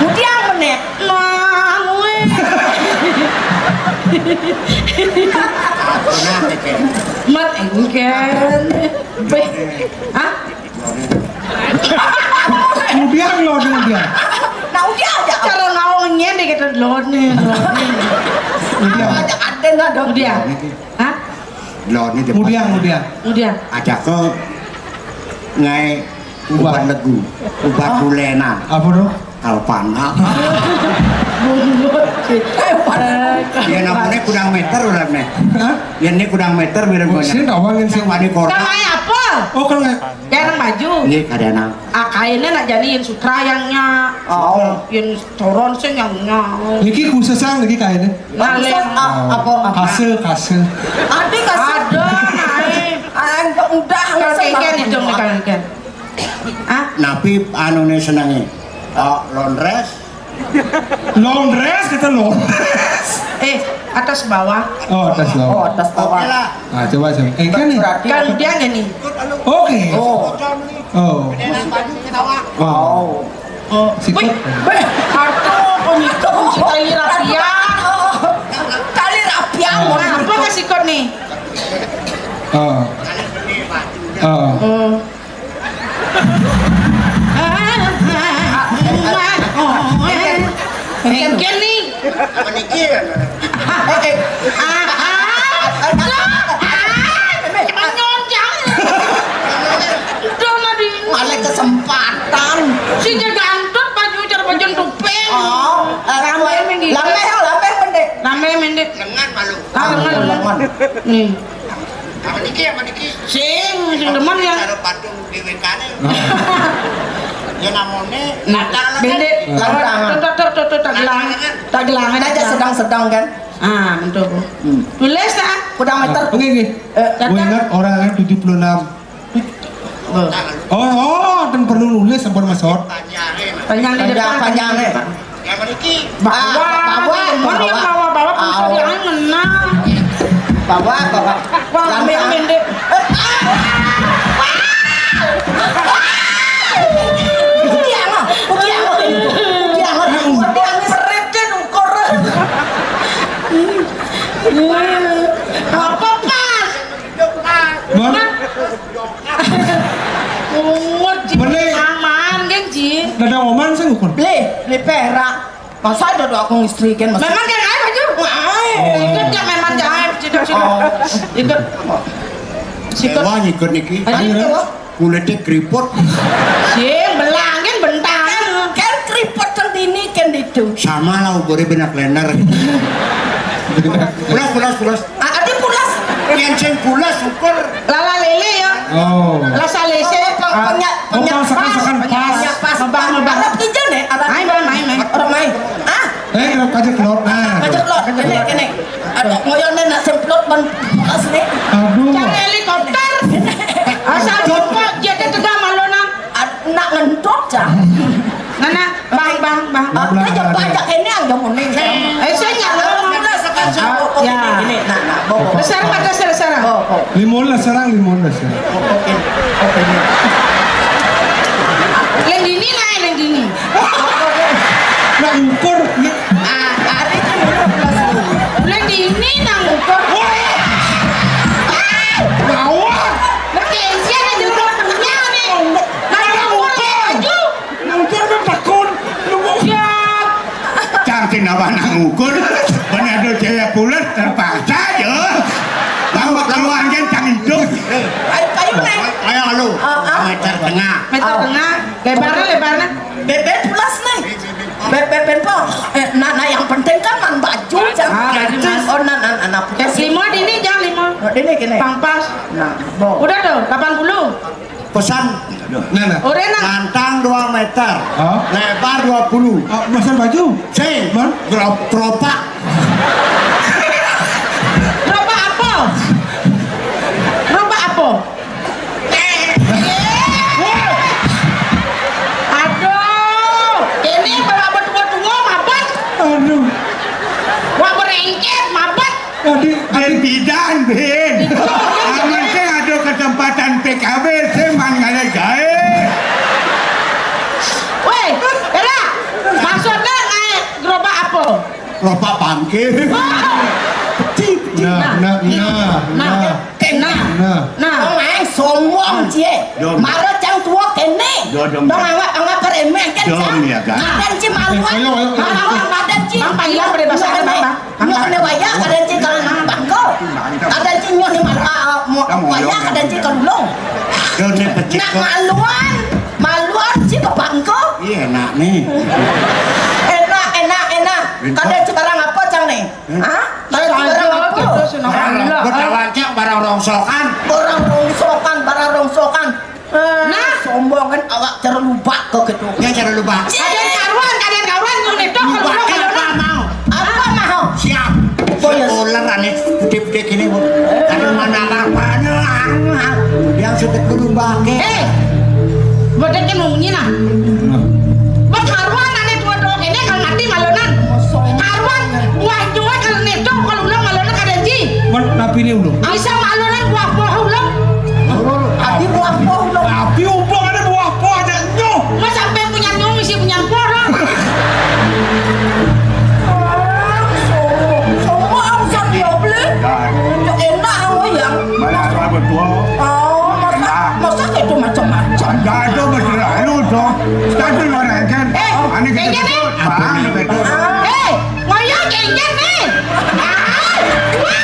Mudiang menek. Nah, gue. Mat engken. Boy. Hah? Mudiang lo dia. Nah, udah aja. Cara ngawangnya deh kita lone, lone. Udah. Apa aja ada nggak dong? Udah. Hah? Lone dia. Mudiang, mudiang. Udah. Aja ke ngai Ubah. Ubat legu, ubat Oh. Bulenan. Apa tuh? Kalpana. Bungut. Eh, pada. Ya namanya kudang meter udah nih. Hah? Ya ini kudang meter biar Oh, banyak. Sini tawangin sih. Wani kota. Namanya apa? Oh, kalau nggak Jarang baju. Ini kadang. Ah, kainnya nak jadi yang sutra yang nya. Oh. Yang coron sih yang nya. Niki khusus yang lagi kainnya. Ngalih. Apa, apa? Kase, kase. Ada kasih. Ada, naik. Ah, udah, Kalau nggak usah kayak bahas. Gitu, nih, kalau kayak. Ah? Napi anu nih senengnya. Oh, londres. Londres kita londres. Eh, atas bawah. Oh, atas bawah. Oh, atas bawah. Oke lah. Nah, coba sih. Engke nih. Berarti Kalau dia nggak nih. Oke. Oh. Oh. Gedean baju ketawa. Wow. Oh. Oh. Sikut. Wih, wih, kartu, oh, itu, oh, tali rapia. Tali rapia, oh. Nah, apa nggak sikut nih? Oh. Oh. Hmm. Mungkin nih. Apa nih, Ki? Eh, eh. Ah, ah. Ah, ah. Menyonjang. Udah, Nadine. Malah kesempatan. Si jaga antut baju cara baju tuping. Oh, eh, Lambe minggi. Lambe, lambe pendek. Lambe pendek. Lengan malu. Ah, lengan, lengan. Nih. Apa niki, apa niki? Sing, sing demen ya. Cara patung di W K-ne. Ya namone. Nah, pendek. Lantang. Tuh, tuh, tuh, tuh, tuh, tak gelang. Lantangan. Tak gelang aja. Aja sedang-sedang kan. Ah, betul. Hmm. Tulis, ah. Kudang meter. Oke, oke. Eh, Gue ingat orang yang tujuh puluh enam. Oh. Oh, oh, dan perlu nulis sampun masot. Panjang di depan, panjang, panjang di depan. Yang beriki. Bawa, ah, bawa, bawa, bawa, bawa, bawa, bawa, bawa, bawa, bawa, bawa. Wah, pendek. Udah, udah, udah, udah, udah, ukur. Apa pas? Bang? Bungut, Ji. Bener. Aman, geng, Ji. Dadang oman sih ngukur. Beli, beli perak. Masa ada doa aku ngistri kan, Mas? Memang dia air aja. Air. Oh. Ikut ya, memang dia air. Ciduk, ciduk. Oh. Ikut. Sikut. Wah, ikut niki. Ayo, ayo. Kulitnya keriput. Sing, belangin bentang. Kan, kan keriput centini kan itu. Sama lah, ubure benak lender. Pulas, pulas, pulas. Ah, ada pulas. Yang sing pulas ukur. Lala lele ya. Oh. Lasa lese. Oh, peng-, penya-, oh, penya-, pang sekan-sekan pas. Pas. Ngebang, ngebang. Arab ijo nih, Arab. Main, main, main, main. Orang main. Ah. Eh, kena kajet telur. Nah. Kajet telur. Kene, kene. Ada ngoyone nak semplot Kon bekas nih. Aduh. Cara helikopter. Asal jongkok, jadi tegak malu nang. Nak ngentut, Cang. Nana, bang, bang, bang. Ah, aja banyak ini aja muni. Eh, saya nggak ngomong. Ah, ya. Ini, nah, nah, bawa, bawa. Besar mata sareng. Bawa, bawa. Limon lah sareng, limon lah sareng. Oke, oke, ini. Lendini lah, lendini. Nak ngukur, nak. Ah, hari itu ngukur. Lendini nang ngukur. Woi! Ah! Ngawak! Lah, kesian aja udah punya nih. Nah, ngukur. Ngukur kan tekun. Lu mau siap. Cang sing nawah nak ngukur. Bener do cewek pulet terpaksa aja. Bawa keluar kan cang hidup. Ayo, ayo, Neng. Ayo lu. Ah, ah. Meter tengah. Meter tengah. Lebarnya, lebarnya. Beben plus nih. Beben po. Eh, nah, nah, yang penting kan man baju, Cang. Ah, baju, Mas. Oh, nah, nah, nah, nah. Lima dini, Cang, lima. Oh, ini gini. Pang pas. Nah, bo. Udah tuh, delapan puluh. Pesan. Nah, nah. Udah, nah. Nantang dua meter. Hah? Lebar dua puluh. Ah, pesan baju? Sing. Man? Gro-, keropak. Keropak apa? Keropak apa? Aduh, ini bawa betua-tua mabet. Aduh. Wah, berengket mabet. Tadi, Bin bidan, Bin. Amun sing ada kesempatan P K W, sing man ngalih gaé. Weh, Era, maksudnya naik gerobak apa? Gerobak bangkit. Oh. Peti, peti. Nah, nah, nah, nah. Nah. Nah. Nah. Wong ae sombong, Cie. Dom. Mara cang tua kene. Dom, dom. Dong anggap, anggap remeh kan, Dom, Cang? Ya, kan? Kadang ci maluan. Eh, ayo, ayo, ayo. Maluan, kadang ci. Bang, panggil apa deh, bahasa ada, Bang? Bang, Bang. Nyo kene wayah, kadang ci kalau nang bangko. Kadang ci nyo ni mal-, ah, ah, mo-, wayah, kadang ci kalau ulung. Dom, ni pecik. Nak maluan, maluan ci ke bangko. Iya, enak nih. Enak, enak, enak. Bangko. Kadang ci barang apa, Cang, nih? Hmm? Hah? Saya aja, kita senang alhamdulillah. Barang rongsokan. Barang rongsokan, barang rongsokan. Eh, nah, sombong kan awak cara lubak kok gitu. Ya, cara lubak. Kadang karuan, kadang karuan, nyung itu kalau lubak kalau apa mau? Apa mau? Siap. Oh, ya. Ular aneh, gede-gede gini, Bu. Kadang mana apa-apanya, ah, yang sudah kudu bangke. Eh, bodoh kan ngomongin, nah. Bang karuan aneh dua doang ini kalau nanti malunan. Karuan, wah, cuma kalau neto, kalau ulang malunan kada ji. Man, napi ni ulun? Bisa malunan buah-buah ulang. Adi buah-buah ulang. Napi ubang ada buah-buah aja nyoh. Mas sampai punya nyong, isi punya porong. Ah, sombong. Sombong angsa dia beli. Ya enak, oh, ya. Mana apa betul? Oh, masa, masa itu macam-macam. Ada tu betul lalu tu. Satu orang kan. Eh, aneh kita kejap, eh. Betul. Apa ni betul? Eh, ngoyo kejap ni. Ah, ah, ah,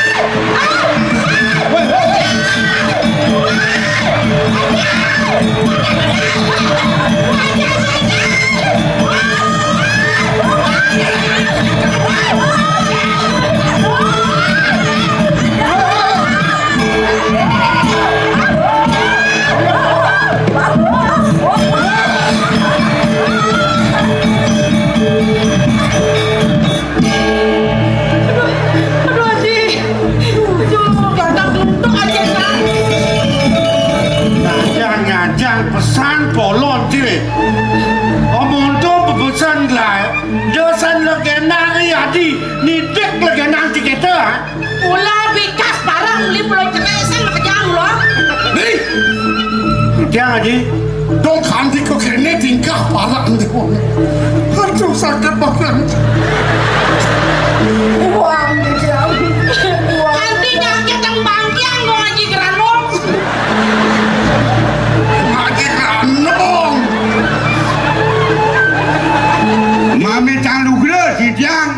ah. Aduh, aduh, Haji. Aduh, ganteng guntung aja, Kang. Ngajang, ngajang pesan polon, Cile. Omong tu bepesan lah. Dosan legenda ni, Haji. Nitik legenda si kita, ha? Mula bikas parang uli pulau cerai, saya makejang lo. Hei! Kejang, Haji. Dong kanti ko kene tingkah parang ni. Aduh, sakit banget. Uang, kejang. Uang. Kanti nyakit yang bangkiang, Dong Haji Gerano. Haji Gerano. Mami Cang Lugra, si Jang.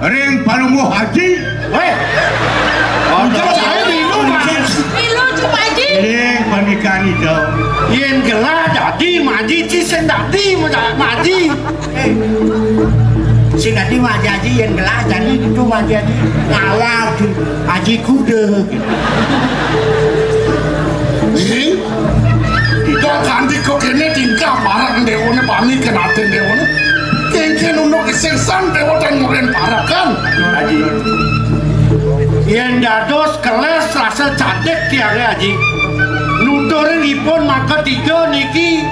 Ring Palungguh Haji. Weh. Ojo saya milu, Pak. Milu, Cuk Haji. Ring pernikahan itu. Yen gelah dadi Maji, ci sing dadi Maji. Eh. Sing dadi Maji Haji, yen gelah dadi itu Maji Haji. Ngalah tu Haji Kuda. Ring. Ida kanti kok kene tingkah parang dewane, panik kenaten dewane. Kengken unduk kesengsan dewa dan ngulen parang kan. Haji. Yén dados kelés rasa cadik tiangé, Aji. Nuturin ipun mangkatiga niki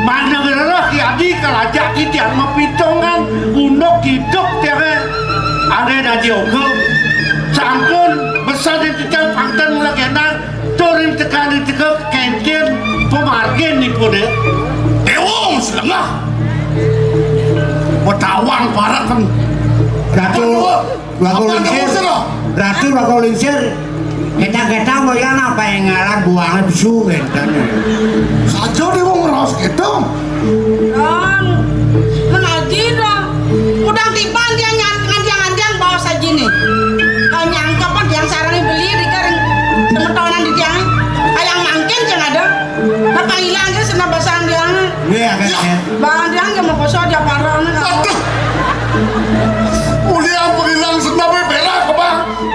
manah ngrereh Ki Adi kalajak titiang mapitungan unduk idup tiangé. Anggén Aji Oka. Sampun besan titiang pangten nglegenang turin tekan teka kénten pamargin ipuné. Déwa selengah. Petawang parat kan. Ratu. Ratu Apa Lingsir. Kamu sira? Ratu Ratu Lingsir. Ketang-ketang kok ya napa yang ngaran buangnya bisu ngenten. Saja dia wong ngeros gitu. Kan menaji dah. Udah tiba dia ngan-, ngantiang-ngantiang bawa saji nih. Kau nyangkep kan yang sarangnya beli di kering semetonan di tiang. Kayak mangkin yang ada. Apa hilang ke sana basang dia? Iya, kan, ya. Bang dia nggak mau kosong dia parah nih. Aduh. Ulian pengilang senapé berak apa?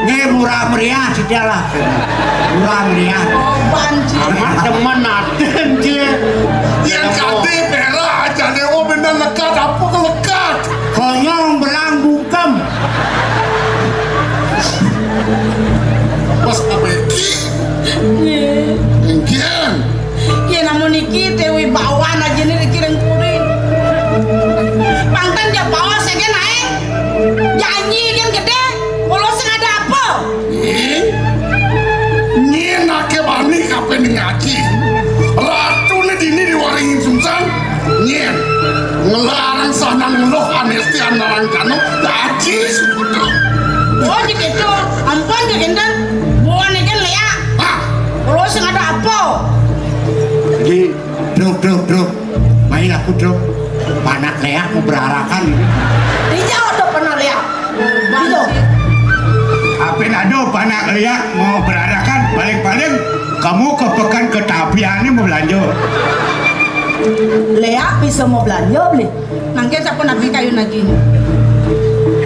Nggih, murah meriah sithik lah. Murah meriah. Korban, Ci. Amat demen aden, Ci. Yén kadé berak aja déwa bener lekat apa kelekat? Konyol belang bungkem. Pas apa iki? Nggih. Engkian. Yén namun iki Déwi Bawan aja nih dikirim kuring. Pangten ya bawa saja naik. Janji kan gedé. Kalau sengaja apa? Nyén, nyén aké bani kapining aji. Ratuné dini diwaringin sungsan. Nyén, ngelarang sanan ngeluh anesti anarang kano. Aji sukudu. Oh, di gitu. Ampun, di kinten. Buan ikan leak. Hah? Kalau sengaja apa? Di Truk, truk, truk. Main aku, truk. Panak leak mau berarakan. Dijauh tuh pernah leak. Dijauh. Apin aduh panak leak mau berarakan. Paling-paling kamu ke pekan ke Tapian ini mau belanja. Leak bisa mau belanja beli. Mangkin sampun nabi kayu lagi.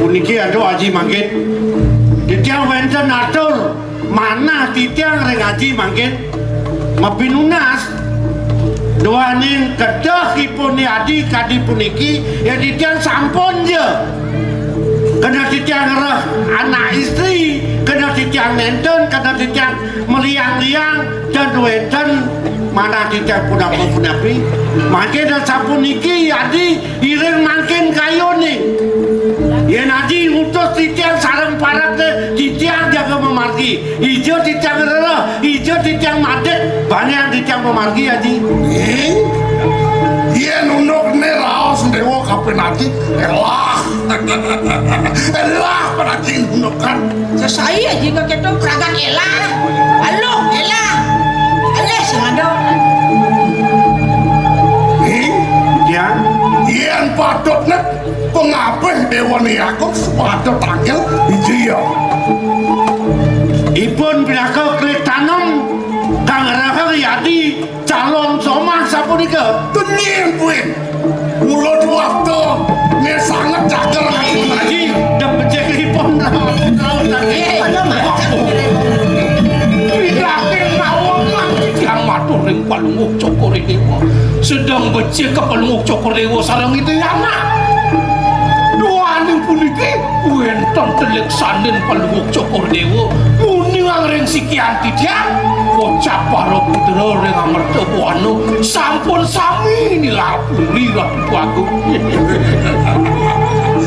Puniki aduh Aji mangkin. Titiang wénten atur. Manah titiang ring Aji mangkin mapinunas duaning kedehipun Adi kadi puniki, ya titiang sampun ja. Kena titiang ngrereh anak istri, kena titiang nénten, kena titiang meliang-liang, dan wénten manah titiang punapi-punapi. Mangkin sapuniki Adi Iring mangkin kayuné. Yén Aji ngutus titiang sareng parate, titiang jaga mamargi. Ija titiang rereh, ija titiang madeg, banian titiang mamargi, Aji. Ning, yén undukné raos déwa kaping Aji, elah. Elah, panaji undukan. Sesai aja kok itu pragat elah. Aluh, elah. Elah, sing ada. Ning, ya, yén patutné pengabeh déwané aku sepatut tangkil biji ya. Ipun pinaka klik tanem kang rahang yadi calon somah sapunika. Tenying kuwi. Mula duwaktu né sanget cager. Aji, dem becik ipun raos, raos lagi. Eh, iya, Mas. Ridake ngawonang titiang matur ring Palungguh Cokor Dewa. Sedeng becik ka Palungguh Cokor Dewa sareng Ida Yana. Duaning puniki wénten telik sandin Palungguh Cokor Dewa. Muningang ring sikian titiang, kocap para putra ring Amerta Buana sampun sami nilar puri Ratu Agung.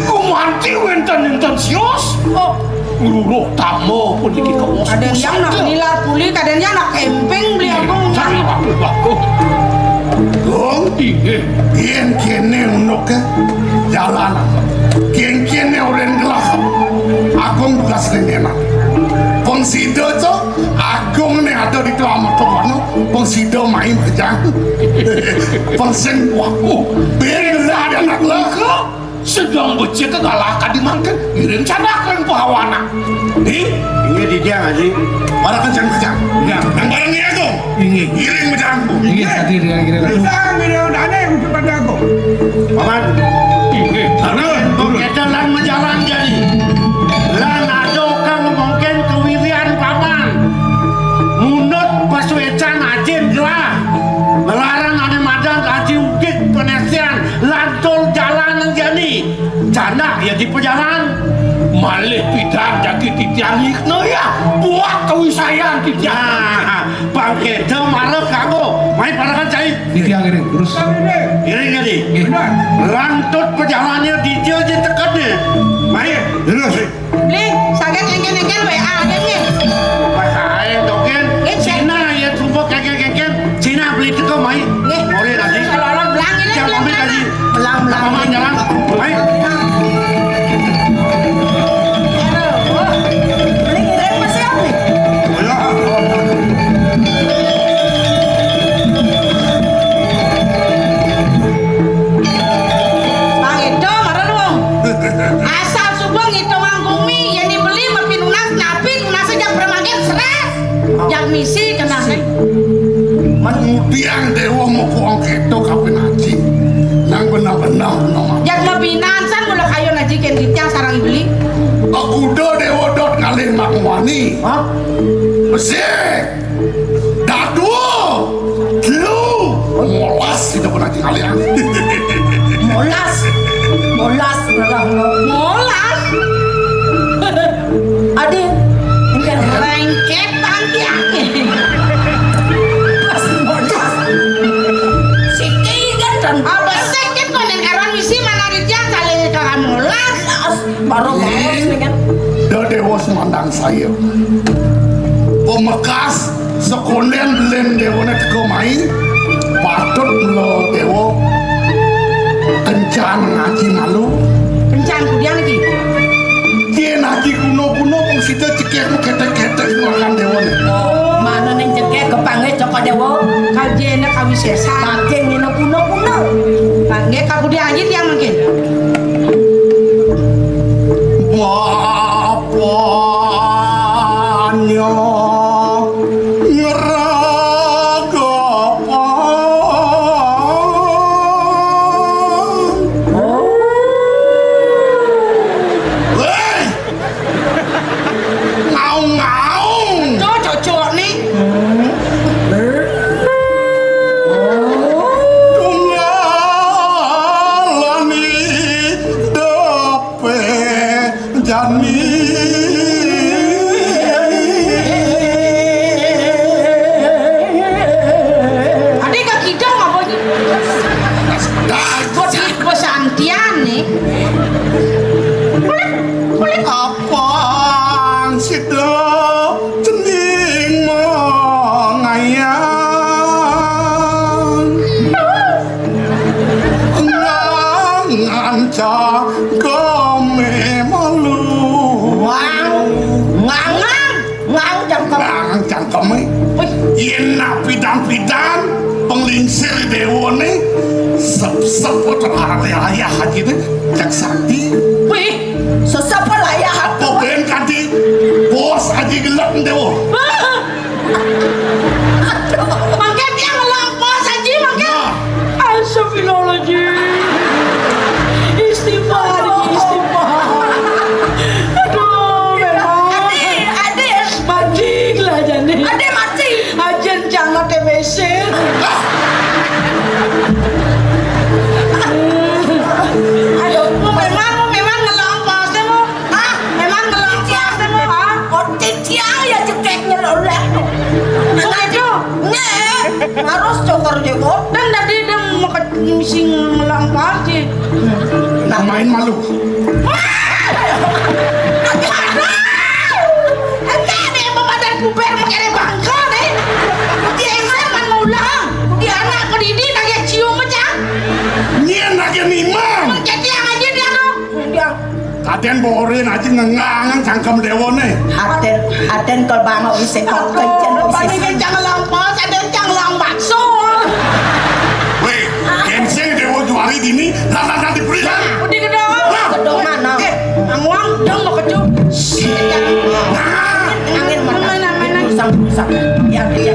Gumanti wénten-wénten sios. Oh, Ngruruh tama puniki kawos. Kadén yang nak nilar puli, kadén yang nak kemping beli aku. Sami bagus, bagus. Gung, inggih. Yén kéné unuké jalan. Yén kéné orén gelah. Agung tugas ning enak. Pang sida, Cok. Agung né ada di tuan motor kono. Pang sida main kejang. Pang sing waku. Ben gelah anak lah. Sedeng becik kalah kadi mangkin, iring cadak ring pawana. Di? Inggih, titiang, Aji. Para kencang-kencang. Ya. Nang bareng ya, Agung. Inggih. Iring bejalan. Inggih, tadi dengan kira. Bisa, Mira, dane, untuk pada Agung. Paman. Inggih. Terus, terus. Kita lan majalan jadi. Lan ada kang mungkin kewirian, Paman. Munut pasuecan ajin gelah. Ngelarang ane madan aji ugik penesian. Lantur jalan jani. Candak ya di pejalan. Malih pidan jagi titiang yigna ya. Buat kawisayan titiang. Nah, Bang Kéto mara kanggo. Mai parekan cai. Titiang ngiring, terus. Ngiring, ngiring. Nggih. Rantut perjalanannya dija aja tekadnya. Mai, terus. Beli, saget éngkén-éngkén W A aja nggih. Pas ae token. Nggih, Cén. Cina ya sumpah kéngkén-kéngkén. Cina beli teko mai. Nggih. Ore tadi. Kalau orang belang ini. Jangan pamit tadi. Belang, belang. Paman jalan. Mai. Aduh, wah. Beli ngirim masih apa nih? Ayo. Bang Edo, marang dong. Asal suba ngitungang gumi, yén dibeli mapinunas, napi tunasé jak pramangkin, srés. Jak misi kenah. Sing. Mén ngudiang déwa mupuk kéto kapin aji. Nang benah-benah, benah. Jak mabinan san mula kayun aji kén titiang sareng beli. Akuda déwa dot ngalih mak wani. Hah? Besik. Dadua. Telu. Molas kita pernah tinggal ya. Molas. Molas, molas, molas. Adi, enggak. Lengket pantiangnya. Molas, molas. Siki kan dan apa seket kok ning aran misi mana Rijal saling kakan molas. Baru molas nih kan. Da déwa semandang saya. Pemekas sekondén belin déwané teka mai, patut mula déwa kencan ngaji malu. Kencan kudian iki. Yén ngaji guna-guna mung sida cekek ketek-ketek ngelakan déwané. Mana ning cekek kepanggih Cokor Déwa? Kajéna kawisésan. Kajéna guna-guna. Panggih kakudian aja tiang mungkin. Bapaknya ngeragapan. Hei! Ngaung-ngaung. Tuh, cocok nih. Tunggalani dep Jani. Ade ka kidang apa ni? Bos, bos Santian ni. Boleh, boleh. Apang sida cening mengayang. Ngangan cangkeme malu. Wah, ngangan, ngangan cangkem. Ngangan cangkeme. Wih. Yen nak pidan-pidan penglingsir dewane sep-sep terare ayah aja deh, cak sakti. Wih, sesep lah ayah. Apa ben kanti bos aja gelap dewa. Mangke tiang ngelampas aja, mangke. Nah. Astagfirullahaladzim. Istighfar, istighfar. Aduh, memang. Ade, ade. Mancing lah jane. Ade mancing. Ajen jangan T B C. Aduh, memang, memang ngelampas, deh, mau. Hah? Memang ngelampas, deh, mau, hah? Otik tiang ya cekek nyeloleh. Sengaja. Nih, harus cokor jenggot. Dan tadi dia mau ke misi ngelampas, sih. Nah, main malu. Wah! Aduh! Enggak ada yang memadan puber mengkere bangka, nih. Dia yang saya man mau ulang. Dia anak kedidi, lagi cium aja. Nyien lagi nimang. Jadi yang aja dia, tuh. Dia Aden borin aja ngengangan cangkem dewane. Aden, aden kol bangok wis sekot kencen wis. Paling kencang lampas, aden cang lambat so. Weh, yen sing dewa juari dini, rata-rata diberi kan? Udah gedong. Nah. Gedong mana? Eh, anguang dong mau kecu. Nah. Angin mana? Mana, mana? Usang, usang. Ya, ya.